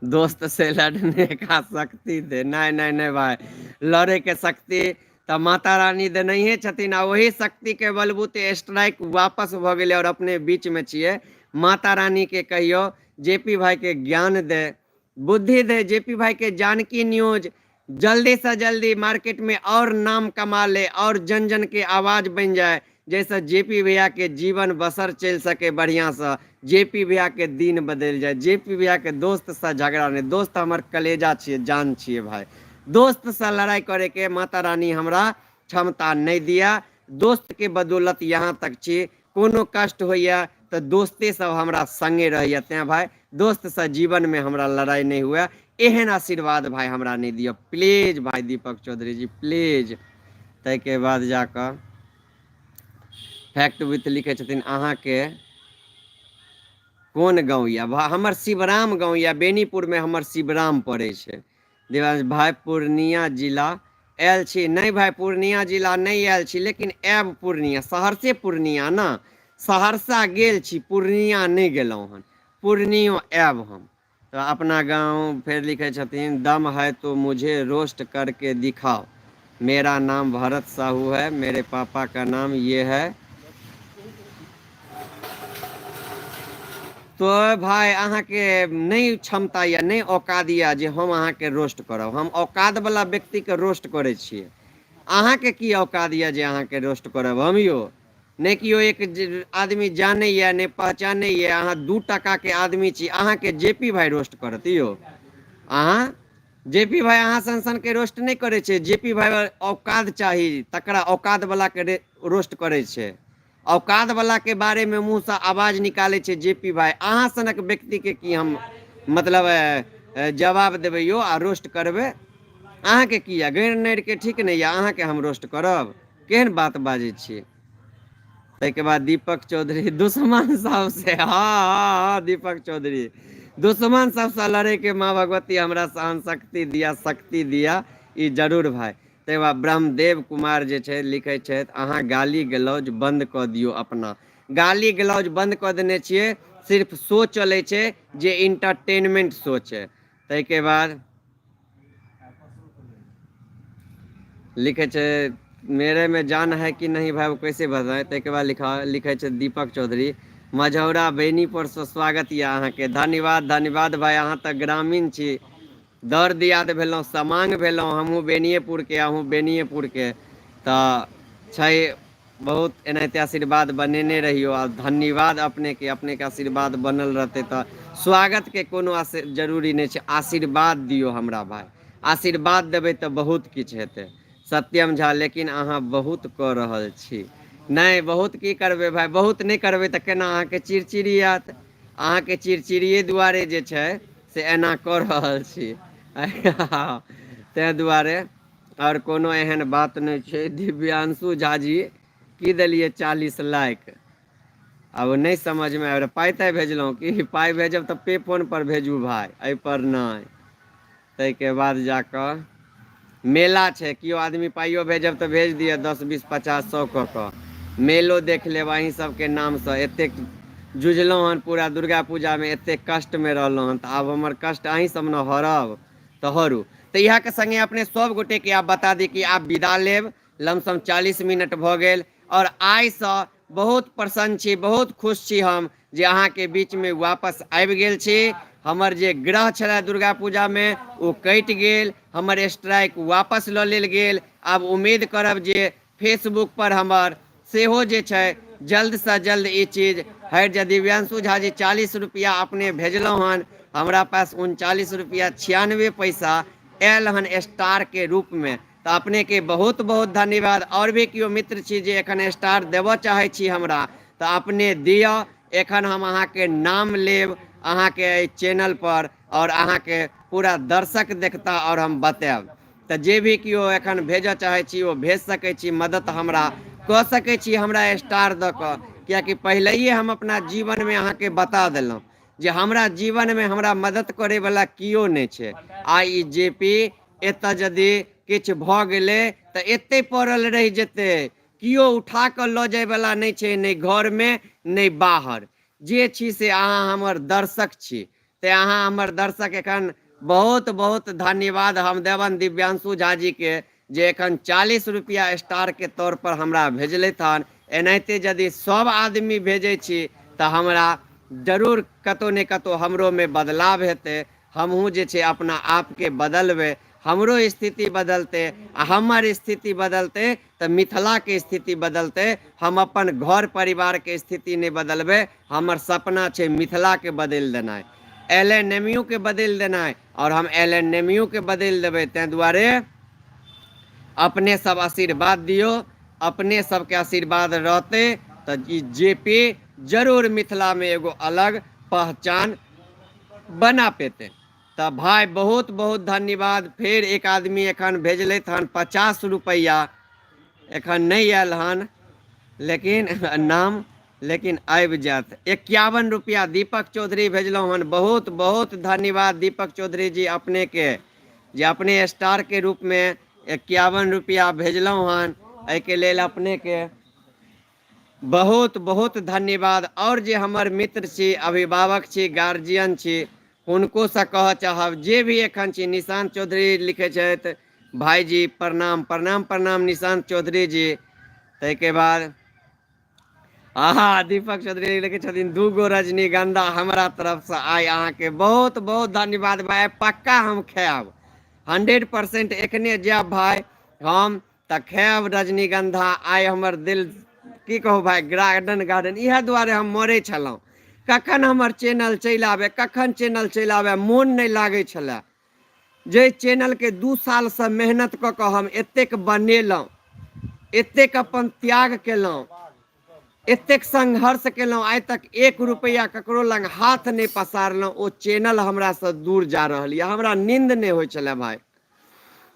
दोस्त से लड़ने का शक्ति दे। नहि नहि नहि भाय, लड़ैके शक्ति तऽ माता रानी देनहिए छथिन, आ ओही शक्तिके बलबूते स्ट्राइक वापस भऽ गेलै आओर अपने बीचमे छियै। माता रानीके कहियौ जे पी भाईके ज्ञान दे, बुद्धि दे, जे पी भाईके जानकी न्यूज जल्दीसँ जल्दी मार्केटमे आओर नाम कमा ले आओर जन जनके आवाज बनि जाय, जाहिसँ जे पी भैयाके जीवन बसर चलि सकै बढ़िआँसँ, जे पी भैयाके दिन बदलि जाय। जे पी भैयाके दोस्तसँ झगड़ा नहि, दोस्त हमर कलेजा छियै, जान छियै भाय। दोस्तसँ लड़ाइ करैके माता रानी हमरा क्षमता नहि दिया। दोस्तके बदौलत यहाँ तक छी। कोनो कष्ट होइए तऽ दोस्ते सब हमरा सङ्गे रहैए, तैँ भाय दोस्तसँ जीवनमे हमरा लड़ाइ नहि हुए, एहन आशीर्वाद भाय हमरा नहि दिअ प्लीज भाय दीपक चौधरी जी, प्लीज। ताहिके बाद जाकऽ फैक्ट विथ लिखै छथिन अहाँके कोन गाँव यऽ? हमर शिवराम गाँव यऽ, बेनीपुरमे हमर शिवराम पड़ै छै। देवांश भाय पूर्णिया जिला आयल छी? नहि भाय, पूर्णिया जिला नहि आयल छी, लेकिन आयब पूर्णिया, सहरसे पूर्णिया ने, सहरसा गेल छी, पूर्णिया नहि गेलहुँ हन, पूर्णियो आयब हम। तऽ अपना गाँव फेर लिखै छथिन दम है तो मुझे रोस्ट करके दिखाओ, मेरा नाम भरत साहू है, मेरे पापा का नाम ये है। तो भाय अहाँके नहि क्षमता यऽ, नहि औकात यऽ जे हम अहाँके रोस्ट करब। हम औकातवला व्यक्तिके रोस्ट करै छियै, अहाँके की औकात यऽ जे अहाँके रोस्ट करब हम यौ? नहि केओ एक आदमी जानैए, नहि पहचानैए, अहाँ 2 टाकाके आदमी छी, अहाँके जे पी भाय रोस्ट करत यौ? अहाँ जे पी भाय अहाँ सन सनके रोस्ट नहि करै छै। जे पी भाय औकात चाही तकरा औकातवलाके रोस्ट करै छै, औकातवलाके बारेमे मुँहसँ आवाज निकालै छै जे पी भाय। अहाँ सनक व्यक्तिके की हम मतलब जवाब देबै यौ आ रोस्ट करबै? अहाँके की यऽ गैर नैरके ठीक नहि यऽ, अहाँके हम रोस्ट करब? केहन बात बाजै छियै। ताहिके बाद दीपक चौधरी दुश्मन सबसे, हँ हँ हँ दीपक चौधरी दुश्मन सबसँ लड़ैके माँ भगवती हमरा सहन शक्ति दिया, शक्ति दिया ई जरूर भाय। ताहिके बाद ब्रह्मदेव कुमार जे छै लिखै छथि अहाँ गाली गलौज बन्द कऽ दियौ। अपना गाली गलौज बन्द कऽ देने छियै, सिर्फ शो चलै छै जे इंटरटेनमेंट शो छै। ताहिके बाद लिखै छै मेरे में जान है कि नहीं भाई वो कैसे बताए। ताहिके बाद लिखै छै दीपक चौधरी मझौरा बेनीपुरसँ स्वागत यऽ अहाँके। धन्यवाद धन्यवाद भाय, अहाँ तऽ ग्रामीण छी, दर दियाद भेलहुँ, समांग भेलहुँ, हमहूँ बेनिएपुरके अहूँ बेनिएपुरके, तऽ छै बहुत एनाहिते आशीर्वाद बनेने रहियौ आ धन्यवाद अपनेके। अपनेके आशीर्वाद बनल रहतै तऽ स्वागतके कोनो जरूरी नहि छै। आशीर्वाद दियौ हमरा भाय, आशीर्वाद देबै तऽ बहुत किछु हेतै। सत्यम झा लेकिन अहाँ बहुत कऽ रहल छी। नहि बहुत की करबै भाय, बहुत नहि करबै तऽ केना अहाँके चिड़चिड़ी आयत? अहाँके चिड़चिड़िए दुआरे जे छै से एना कऽ रहल छी। ताहि दुआरे आओर कोनो एहन बात नहि छै। दिव्यांशु झा जी की देलियै 40 लाइक, आब नहि समझमे आबि रहल। पाइ ताइ भेजलहुँ की? पाइ भेजब तऽ पे फोन पर भेजू भाय, एहिपर नहि। ताहिके बाद जा कऽ मेला छै, केओ आदमी पाइयो भेजब तऽ भेज दिअ, 10, 20, 50, 100 कऽ कऽ मेलो देख लेब। अहीं सबके नामसँ एतेक जुझलहुँ हन, पूरा दुर्गा पूजामे एतेक कष्टमे रहलहुँ हन, तऽ आब हमर कष्ट अहीं सब ने हरब तऽ हरू। तऽ इएहके सङ्गे अपने सब गोटेके आब बता दी कि आब विदा लेब। लमसम 40 मिनट भऽ गेल आओर आइसँ बहुत प्रसन्न छी, बहुत खुश छी हम जे अहाँके बीचमे वापस आबि गेल छी। हमर जे ग्रह छलए दुर्गा पूजामे ओ कटि गेल, हमर स्ट्राइक वापस लऽ लेल गेल। आब उम्मीद करब जे फेसबुक पर हमर सेहो जे छै जल्दसँ जल्द ई चीज हटि जाय। दिव्यांशु झा जी 40 रुपैआ अपने भेजलहुँ हन, हमरा पास 39 रुपैआ 96 पैसा आयल हन स्टारके रूपमे, तऽ अपनेके बहुत बहुत धन्यवाद। आओर भी केओ मित्र छी जे एखन स्टार देबऽ चाहै छी हमरा, तऽ अपने दिअ। एखन हम अहाँके नाम लेब अहाँके एहि चैनल पर आओर अहाँके पूरा दर्शक देखता आओर हम बतायब। तऽ जे भी केओ एखन भेजऽ चाहै छी ओ भेज सकै छी, मदद हमरा कऽ सकै छी हमरा स्टार दऽ कऽ, किएकि पहिलैए हम अपना जीवनमे अहाँके बता देलहुँ जे हमरा जीवनमे हमरा मदद करैवला केओ नहि छै। आइ ई जे पी एतऽ यदि किछु भऽ गेलै तऽ एतै पड़ल रहि जेतै, केओ उठा कऽ लऽ जाइवला नहि छै, नहि घरमे नहि बाहर। जे छी से अहाँ हमर दर्शक छी, तेँ अहाँ हमर दर्शक एखन बहुत बहुत धन्यवाद हम देबनि दिव्यांशु झा जीके जे एखन 40 रुपैआ स्टारके तौरपर हमरा भेजलथि हन। एनाहिते यदि सभ आदमी भेजै छी तऽ हमरा जरूर कतहु ने कतहु हमरोमे बदलाव हेतै, हमहूँ जे छै अपना आपके बदलबै, हमरो स्थिति बदलतै आ हमर स्थिति बदलतै तऽ मिथिलाके स्थिति बदलतै। हम अपन घर परिवारके स्थिति नहि बदलबै, हमर सपना छै मिथिलाके बदलि देनाइ, एल एन एम यू के बदलि देनाइ, आओर हम एल एन एम यू के बदलि देबै। ताहि दुआरे अपने सब आशीर्वाद दियौ, अपने सबके आशीर्वाद रहतै तऽ ई जे पी जरूर मिथिलामे एगो अलग पहचान बना पेतै। तऽ भाय बहुत बहुत धन्यवाद। फेर एक आदमी एखन भेजलथि हन 50 रुपैआ, एखन नहि आयल हन लेकिन नाम लेकिन आबि जायत। 51 रुपैआ दीपक चौधरी भेजलहुँ हन, बहुत बहुत धन्यवाद दीपक चौधरी जी अपनेके जे अपने स्टारके रूपमे 51 रुपैआ भेजलहुँ हन, एहिके लेल अपनेके बहुत बहुत धन्यवाद। आओर जे हमर मित्र छी, अभिभावक छी, गार्जियन छी, हुनकोसँ कहऽ चाहब जे भी एखन छी। निशान्त चौधरी लिखै छथि भाइजी प्रणाम, प्रणाम प्रणाम निशान्त चौधरी जी। ताहिके बाद आहा दीपक चौधरी लिखै छथिन 2 गो रजनीगंधा हमरा तरफसँ आइ अहाँके बहुत बहुत धन्यवाद भाय, पक्का हम खायब 100%। एखने जायब भाय हम तऽ खायब रजनीगंधा। आइ हमर दिल की कहू भाय, गार्डन गार्डन इएह दुआरे हम मरै छलहुँ, कखन हमर चैनल चलि आबै, कखन चैनल चलि आबै, मोन नहि लागै छलए। जाहि चैनलके 2 सालसँ मेहनत कऽ कऽ हम एतेक बनेलहुँ, एतेक अपन त्याग केलहुँ, एतेक संघर्ष केलहुँ, आइ तक 1 रुपैआ ककरो लग हाथ नहि पसारलहुँ, ओ चैनल हमरासँ दूर जा रहल यऽ। हमरा नींद नहि होइ छलए भाय,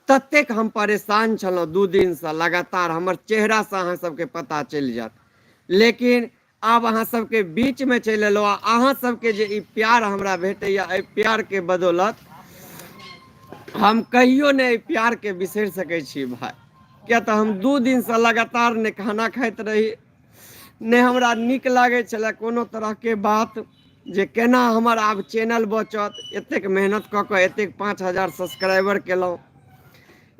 ततेक हम परेशान छलहुँ 2 दिनसँ लगातार, हमर चेहरासँ अहाँ सबके पता चलि जायत। लेकिन आब अहाँ सबके बीचमे चलि एलहुँ आ अहाँ सबके जे ई प्यार हमरा भेटैए, एहि प्यारके बदौलत हम कहियो नहि एहि प्यारके बिसरि सकै छी भाय। किया तऽ हम 2 दिनसँ लगातार नहि खाना खाइत रही, नहि हमरा नीक लागै छलए कोनो तरहके बात जे केना हमर आब चैनल बचत। एतेक मेहनत कऽ कऽ एतेक 5000 सब्सक्राइबर केलहुँ,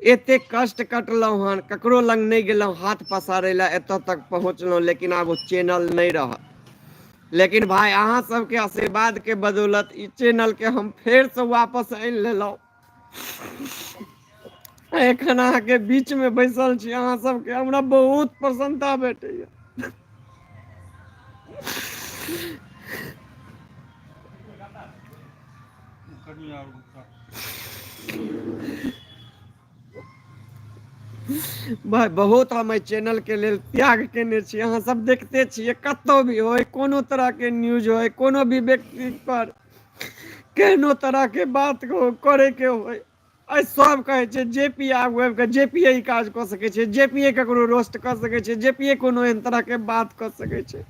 एतेक कष्ट कटलहुँ हन, ककरो लग नहि गेलहुँ हाथ पसारै लए, एतऽ तक पहुँचलहुँ, लेकिन आब ओ चैनल नहि रहत। लेकिन भाय अहाँ सबके आशीर्वादके बदौलत ई चैनलके हम फेरसँ वापस आनि लेलहुँ। एखन अहाँके बीचमे बैसल छी, अहाँ सबके हमरा बहुत प्रसन्नता भेटैया। भाय बहुत हम एहि चैनलके लेल त्याग केने छी। अहाँ सब देखते छियै कतहु भी होइ, कोनो तरहके न्यूज होइ, कोनो भी व्यक्ति पर केहनो तरहके बात करैके होइ, आइ सब कहै छै जे पी आगू आबि कऽ जे पी ई काज कऽ सकै छै, जे पी ककरो रोस्ट कऽ सकै छै, जे पी कोनो एहन तरहके बात कऽ सकै छै।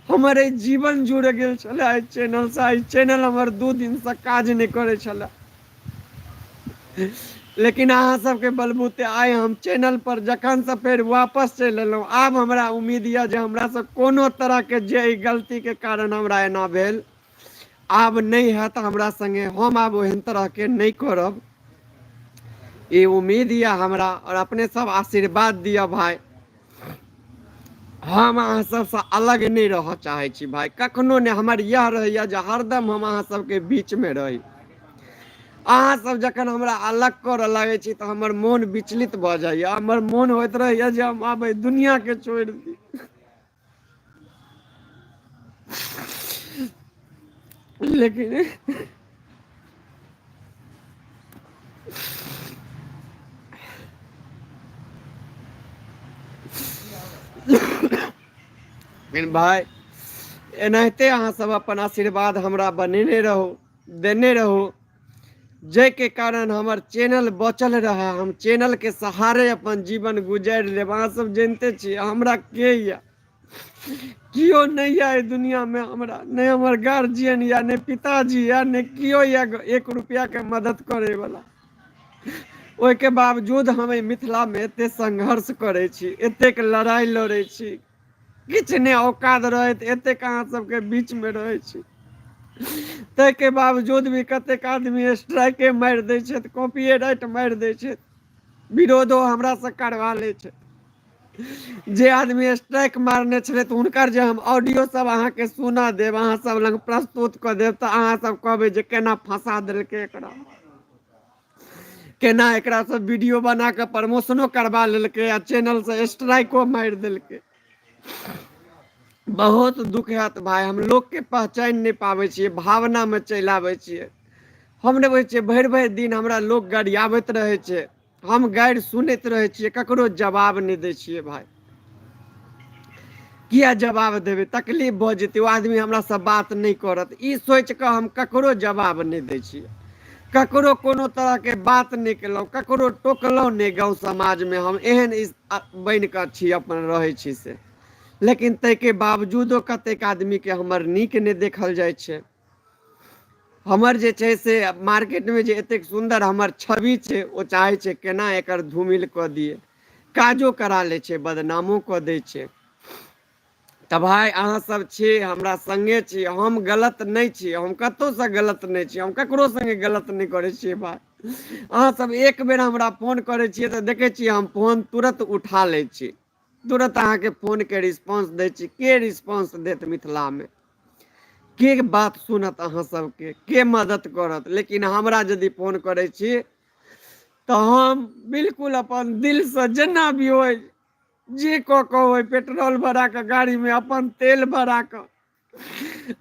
हमर एहि जीवन जुड़ि गेल छलै एहि चैनलसँ। एहि चैनल हमर 2 दिनसँ काज नहि करै छलै, लेकिन अहाँ सबके बलबूते आइ हम चैनल पर जखनसँ फेर वापस चलि एलहुँ। आब हमरा उम्मीद यऽ जे हमरासँ कोनो तरहके जे एहि गलतीके कारण हमरा एना भेल आब नहि हैत हमरा सङ्गे, हम आब ओहन तरहके नहि करब, ई उम्मीद यऽ हमरा। आओर अपने सब आशीर्वाद दिअ भाय, हम अहाँ सबसँ अलग नहि रहऽ चाहै छी भाय, कखनो नहि। हमर इएह रहैए जे हरदम हम अहाँ सबके बीचमे रही। अहाँ सब जखन हमरा अलग करऽ लागै छी तऽ हमर मोन विचलित भऽ जाइए, हमर मोन होइत रहैए जे हम आब एहि दुनिआँके छोड़ि दी। लेकिन लेकिन भाय एनाहिते अहाँ सब अपन आशीर्वाद हमरा बनेने रहू, देने रहू, जाहिके कारण हमर चैनल बचल रहए। हम चैनलके सहारे अपन जीवन गुजारि लेब। अहाँ सब जानिते छियै हमरा के यऽ, केओ नहि यऽ एहि दुनिआँमे हमरा, नहि हमर गार्जियन यऽ, नहि पिताजी यऽ, नहि केओ यऽ 1 रुपैआके मदद करैवला। ओहिके बावजूद हम एहि मिथिलामे एतेक संघर्ष करै छी, एतेक लड़ाइ लड़ै छी, किछु नहि औकात रहैत एतेक अहाँ सबके बीचमे रहै छी, ताहिके बावजूद भी कतेक आदमी स्ट्राइके मारि दै छथि, कॉपिए राइट मारि दै छथि, विरोधो हमरासँ करबा लै छै। जे आदमी स्ट्राइक मारने छलै तऽ हुनकर जे हम ऑडियो सब अहाँके सुना देब, अहाँ सब लग प्रस्तुत कऽ देब, तऽ अहाँ सब कहबै जे केना फंसा देलकै एकरा, केना एकरा सब वीडियो बना कऽ प्रमोशनो करबा लेलकै आ चैनल से स्ट्राइको मारि देलकै। बहुत दुख हैत भाय, हम लोकके पहचानि नहि पाबै छियै, भावनामे चलि आबै छियै। हम नहि बुझै छियै, भरि भरि दिन हमरा लोक गरियाबैत रहै छै, हम गारि सुनैत रहै छियै, ककरो जवाब नहि दै छियै भाय। किया जवाब देबै, तकलीफ भऽ जेतै, ओ आदमी हमरासँ बात नहि करत, ई सोचि कऽ हम ककरो जवाब नहि दै छियै, ककरो कोनो तरहके बात नहि केलहुँ, ककरो टोकलहुँ नहि। गाँव समाजमे हम एहन बनि कऽ छी, अपन रहै छी से। लेकिन ताहिके बावजूदो कतेक आदमीके हमर नीक नहि देखल जाइ छै। हमर जे छै से मार्केटमे जे एतेक सुन्दर हमर छवि छै, ओ चाहै छै केना एकर धूमिल कऽ दियै, काजो करा लै छै, बदनामो कऽ दै छै। तऽ भाय अहाँ सब छी, हमरा सङ्गे छी, हम गलत नहि छी, हम कतहुसँ गलत नहि छी, हम ककरो सङ्गे गलत नहि करै छियै भाय। अहाँ सब एक बेर हमरा फोन करै छियै तऽ देखै छियै हम फोन तुरत उठा लै छी, तुरत अहाँके फोनके रिस्पॉन्स दै छी। के रिस्पॉन्स देत मिथिलामे, के बात सुनत अहाँ सबके, के मदद करत? लेकिन हमरा यदि फोन करै छी तऽ हम बिल्कुल अपन दिलसँ जेना भी होइ, जे कऽ कऽ होइ, पेट्रोल भरा कऽ गाड़ीमे, अपन तेल भरा कऽ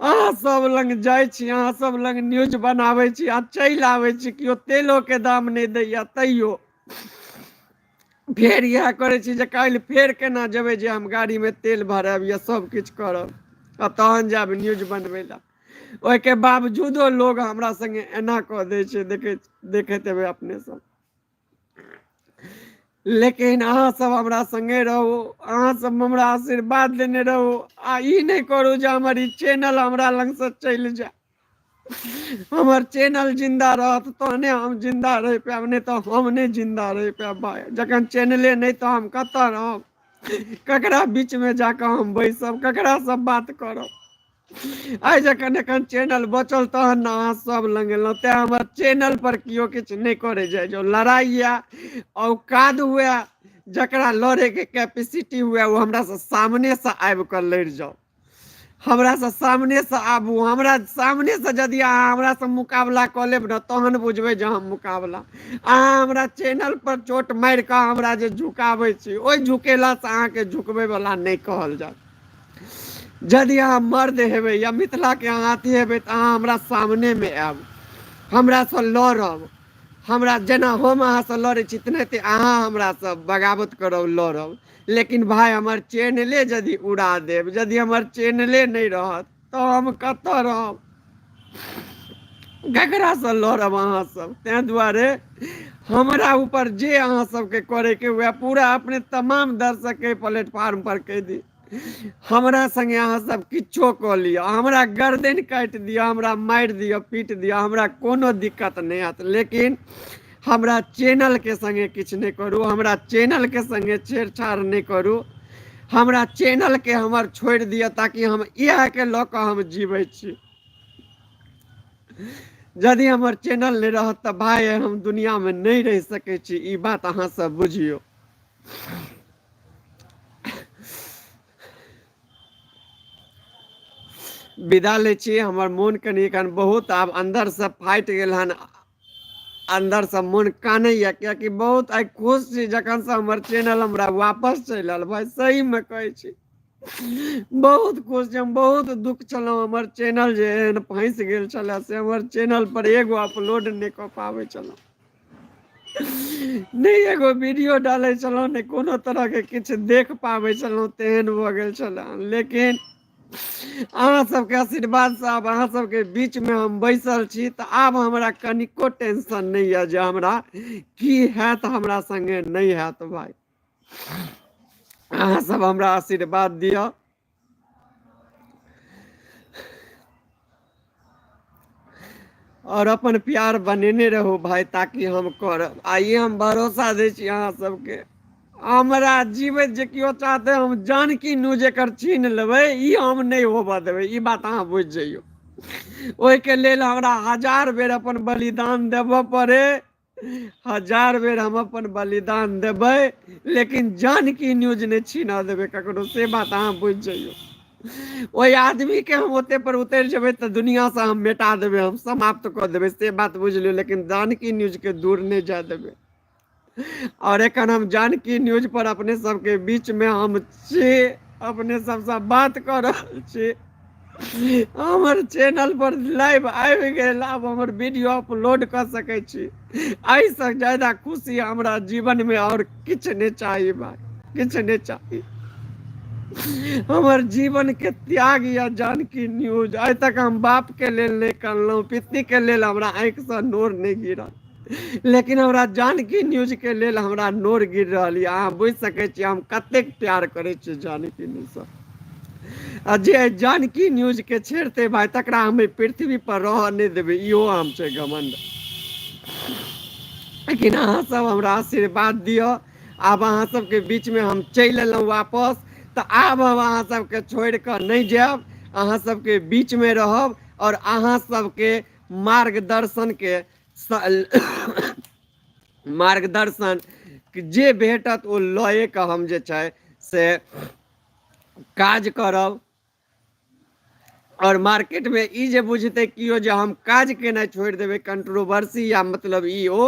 अहाँ सब लग जाइ छी, अहाँ सब लग न्यूज बनाबै छी आ चलि आबै छी। केओ तेलोके दाम नहि दैया, तैयो फेर इएह करै छी जे काल्हि फेर केना जेबै जे हम गाड़ीमे तेल भरायब या सब किछु करब आ तहन जायब न्यूज बनबै लए। ओहिके बावजूदो लोग हमरा सङ्गे एना कऽ दै छै, देखैत हेबै अपने सब। लेकिन अहाँ सब हमरा सङ्गे रहू, अहाँ सब हमरा आशीर्वाद देने रहू आ ई नहि करू जे हमर ई चैनल हमरा लगसँ चलि जाय। हमर चैनल जिन्दा रहत तहने हम जिन्दा रहि पायब, नहि तऽ हम नहि जिन्दा रहि पायब भाय। जखन चैनले नहि तऽ हम कतऽ रहब, ककरा बीचमे जाकऽ हम बैसब, ककरासँ बात करब? आइ जखन एखन चैनल बचल तहन ने अहाँ सब लग एलहुँ। तेँ हमर चैनल पर केओ किछु नहि करै जाइ जाउ। लड़ाइ यऽ, औकात हुए, जकरा लड़ैके कैपेसिटी हुए, ओ हमरासँ सामनेसँ आबि कऽ लड़ि जाउ, हमरासँ सामनेसँ आबू। हमरा सामनेसँ यदि अहाँ हमरासँ मुकाबला कऽ लेब ने, तहन बुझबै जे हम मुकाबला। अहाँ हमरा चैनल पर चोट मारि कऽ हमरा जे झुकाबै छी, ओहि झुकेलासँ अहाँके झुकबैवला नहि कहल जायत। यदि अहाँ मर्द हेबै या मिथिलाके अहाँ अथी हेबै तऽ अहाँ हमरा सामनेमे आयब, हमरासँ लड़ब। हमरा जेना हम अहाँसँ लड़ै छी तेनाहिते अहाँ हमरासँ बगावत करब, लड़ब। लेकिन भाय हमर चैनले यदि उड़ा देब, यदि हमर चैनले नहि रहत तऽ हम कतऽ रहब? ककरासँ लड़ब अहाँ सब? ताहि दुआरे हमरा ऊपर जे अहाँ सबके करैके हुए पूरा अपने तमाम दर्शकके प्लेटफार्म पर कहि दी, हमरा संगे अहाँ सब किछो कऽ लिअ, हमरा गर्दन काटि दिअ, हमरा मारि दिअ, पीट दिअ, हमरा कोनो दिक्कत नहि हैत, लेकिन हमरा चैनलके संगे किछु नहि करू, हमरा चैनलके संगे छेड़छाड़ नहि करू, हमरा चैनलके हमर छोड़ि दिअ ताकि हम इएहके लऽ कऽ हम जीबै छी। यदि हमर चैनल नहि रहत तऽ भाय हम दुनियामे नहि रहि सकै छी, ई बात अहाँ सब बुझियौ। विदा लै छी, हमर मोन कनि एखन बहुत आब अन्दरसँ फाटि गेल हन, अन्दरसँ मोन कानैए, किएकि बहुत आइ खुश छी जखनसँ हमर चैनल हमरा वापस चलि आयल। भाय सहीमे कहै छी बहुत खुश छी, हम बहुत दुख छलहुँ हमर चैनल जे एहन फँसि गेल छलए से हमर चैनल पर एगो अपलोड नहि कऽ पाबै छलहुँ, नहि एगो वीडियो डालै छलहुँ, नहि कोनो तरहके किछु देख पाबै छलहुँ, तेहन भऽ गेल छलए। लेकिन अहाँ सबके आशीर्वादसँ आब अहाँ सबके बीचमे हम बैसल छी, तऽ आब हमरा कनिको टेंशन नहि यऽ जे हमरा की हैत, हमरा सङ्गे नहि हैत। भाय अहाँ सब हमरा आशीर्वाद दिअ और अपन प्यार बनेने रहू भाई, ताकि हम करब। आइए हम भरोसा दै छी अहाँ सबके, हमरा जीवैत जे केओ चाहते हम जानकी न्यूज एकर छीन लेबै, ई हम नहि होबऽ देबै, ई बात अहाँ बुझि जइयौ। ओहिके लेल हमरा 1000 बेर अपन बलिदान देबऽ पड़े, 1000 बेर हम अपन बलिदान देबै, लेकिन जानकी न्यूज नहि छीनऽ देबै ककरो, से बात अहाँ बुझि जइयौ। ओहि आदमीके हम ओते पर उतरि जेबै तऽ दुनिआँसँ हम मेटा देबै, हम समाप्त कऽ देबै, से बात बुझि लियौ, लेकिन जानकी न्यूजके दूर नहि जाय देबै। आओर एखन हम जानकी न्यूज पर अपने सबके बीचमे हम छी, अपने सबसँ बात कऽ रहल छी। हमर चैनल पर लाइव आबि गेल, आब हमर वीडियो अपलोड कऽ सकै छी। एहिसँ ज्यादा खुशी हमरा जीवनमे आओर किछु नहि चाही भाइ, किछु नहि चाही। हमर जीवनके त्याग या जानकी न्यूज। आइ तक हम बापके लेल नहि कनलहुँ, पितृके लेल हमरा आँखिसँ नोर नहि गिरल, लेकिन हमरा जानकी न्यूजके लेल हमरा नोर गिर रहल यऽ। अहाँ बुझि सकै छियै हम कतेक प्यार करै छियै जानकी न्यूजसँ। आ जे जानकी न्यूजके छेड़तै भाय तकरा हम एहि पृथ्वी पर रहऽ नहि देबै, इहो हम छै घमण्ड। लेकिन अहाँ सब हमरा आशीर्वाद दिअ। आब अहाँ सबके बीचमे हम चलि एलहुँ वापस, तऽ आब हम अहाँ सबके छोड़ि कऽ नहि जायब, अहाँ सबके बीचमे रहब आओर अहाँ सबके मार्गदर्शनके मार्गदर्शन जे भेटत ओ लए कऽ हम जे छै से काज करब। आओर मार्केटमे ई जे बुझतै केओ जे हम काज केनाइ छोड़ि देबै, कंट्रोवर्सी या मतलब ई ओ,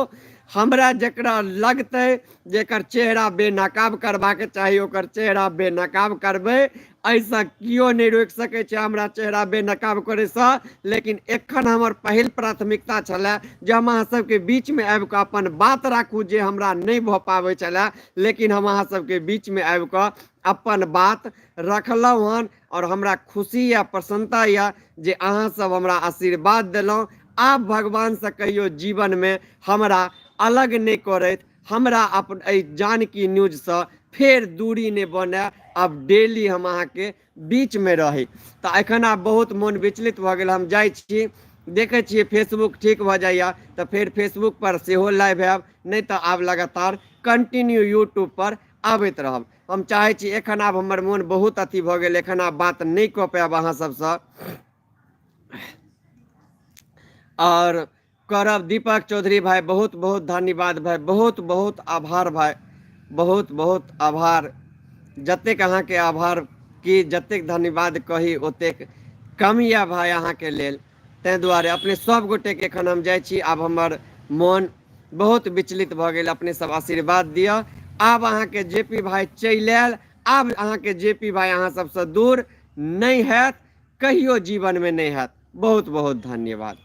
हमरा जकरा लगतै जेकर चेहरा बेनकाब करबाक चाही ओकर चेहरा बेनकाब करबै, एहिसँ केओ नहि रोकि सकै छै हमरा चेहरा बेनकाब करैसँ। लेकिन एखन हमर पहिल प्राथमिकता छलए जे हम अहाँ सबके बीचमे आबि कऽ अपन बात राखू, जे हमरा नहि भऽ पाबै छलए, लेकिन हम अहाँ सबके बीचमे आबि कऽ अपन बात रखलहुँ हन। आओर हमरा खुशी यऽ, प्रसन्नता यऽ जे अहाँ सब हमरा आशीर्वाद देलहुँ। आब भगवानसँ कहियो जीवनमे हमरा अलग नहि करथि, हमरा अपन एहि जानकी न्यूजसँ फेर दूरी नहि बनय, आब डेली हम अहाँके बीचमे रही। तऽ एखन आब बहुत मोन विचलित भऽ गेल, हम जाइ छी, देखै छियै फेसबुक ठीक भऽ जाइए तऽ फेर फेसबुकपर सेहो लाइव आयब, नहि तऽ आब लगातार कंटिन्यू यूट्यूबपर आबैत रहब। हम चाहै छी एखन आब हमर मोन बहुत अथी भऽ गेल, एखन आब बात नहि कऽ पायब अहाँ सबसँ। आओर करब दीपक चौधरी भाई, बहुत बहुत धन्यवाद भाई, बहुत बहुत आभार भाई, बहुत बहुत आभार। जतेक अहाँके आभार की जतेक धन्यवाद कही ओतेक कम यऽ भाई अहाँके लेल। ताहि दुआरे अपने सब गोटेके एखन हम जाइ छी, आब हमर मोन बहुत विचलित भऽ गेल। अपने सब आशीर्वाद दिअ। आब अहाँके जे पी भाई चलि आयल, आब अहाँके जे पी भाई अहाँ सबसँ दूर नहि हैत, कहियो जीवनमे नहि हैत। बहुत बहुत धन्यवाद।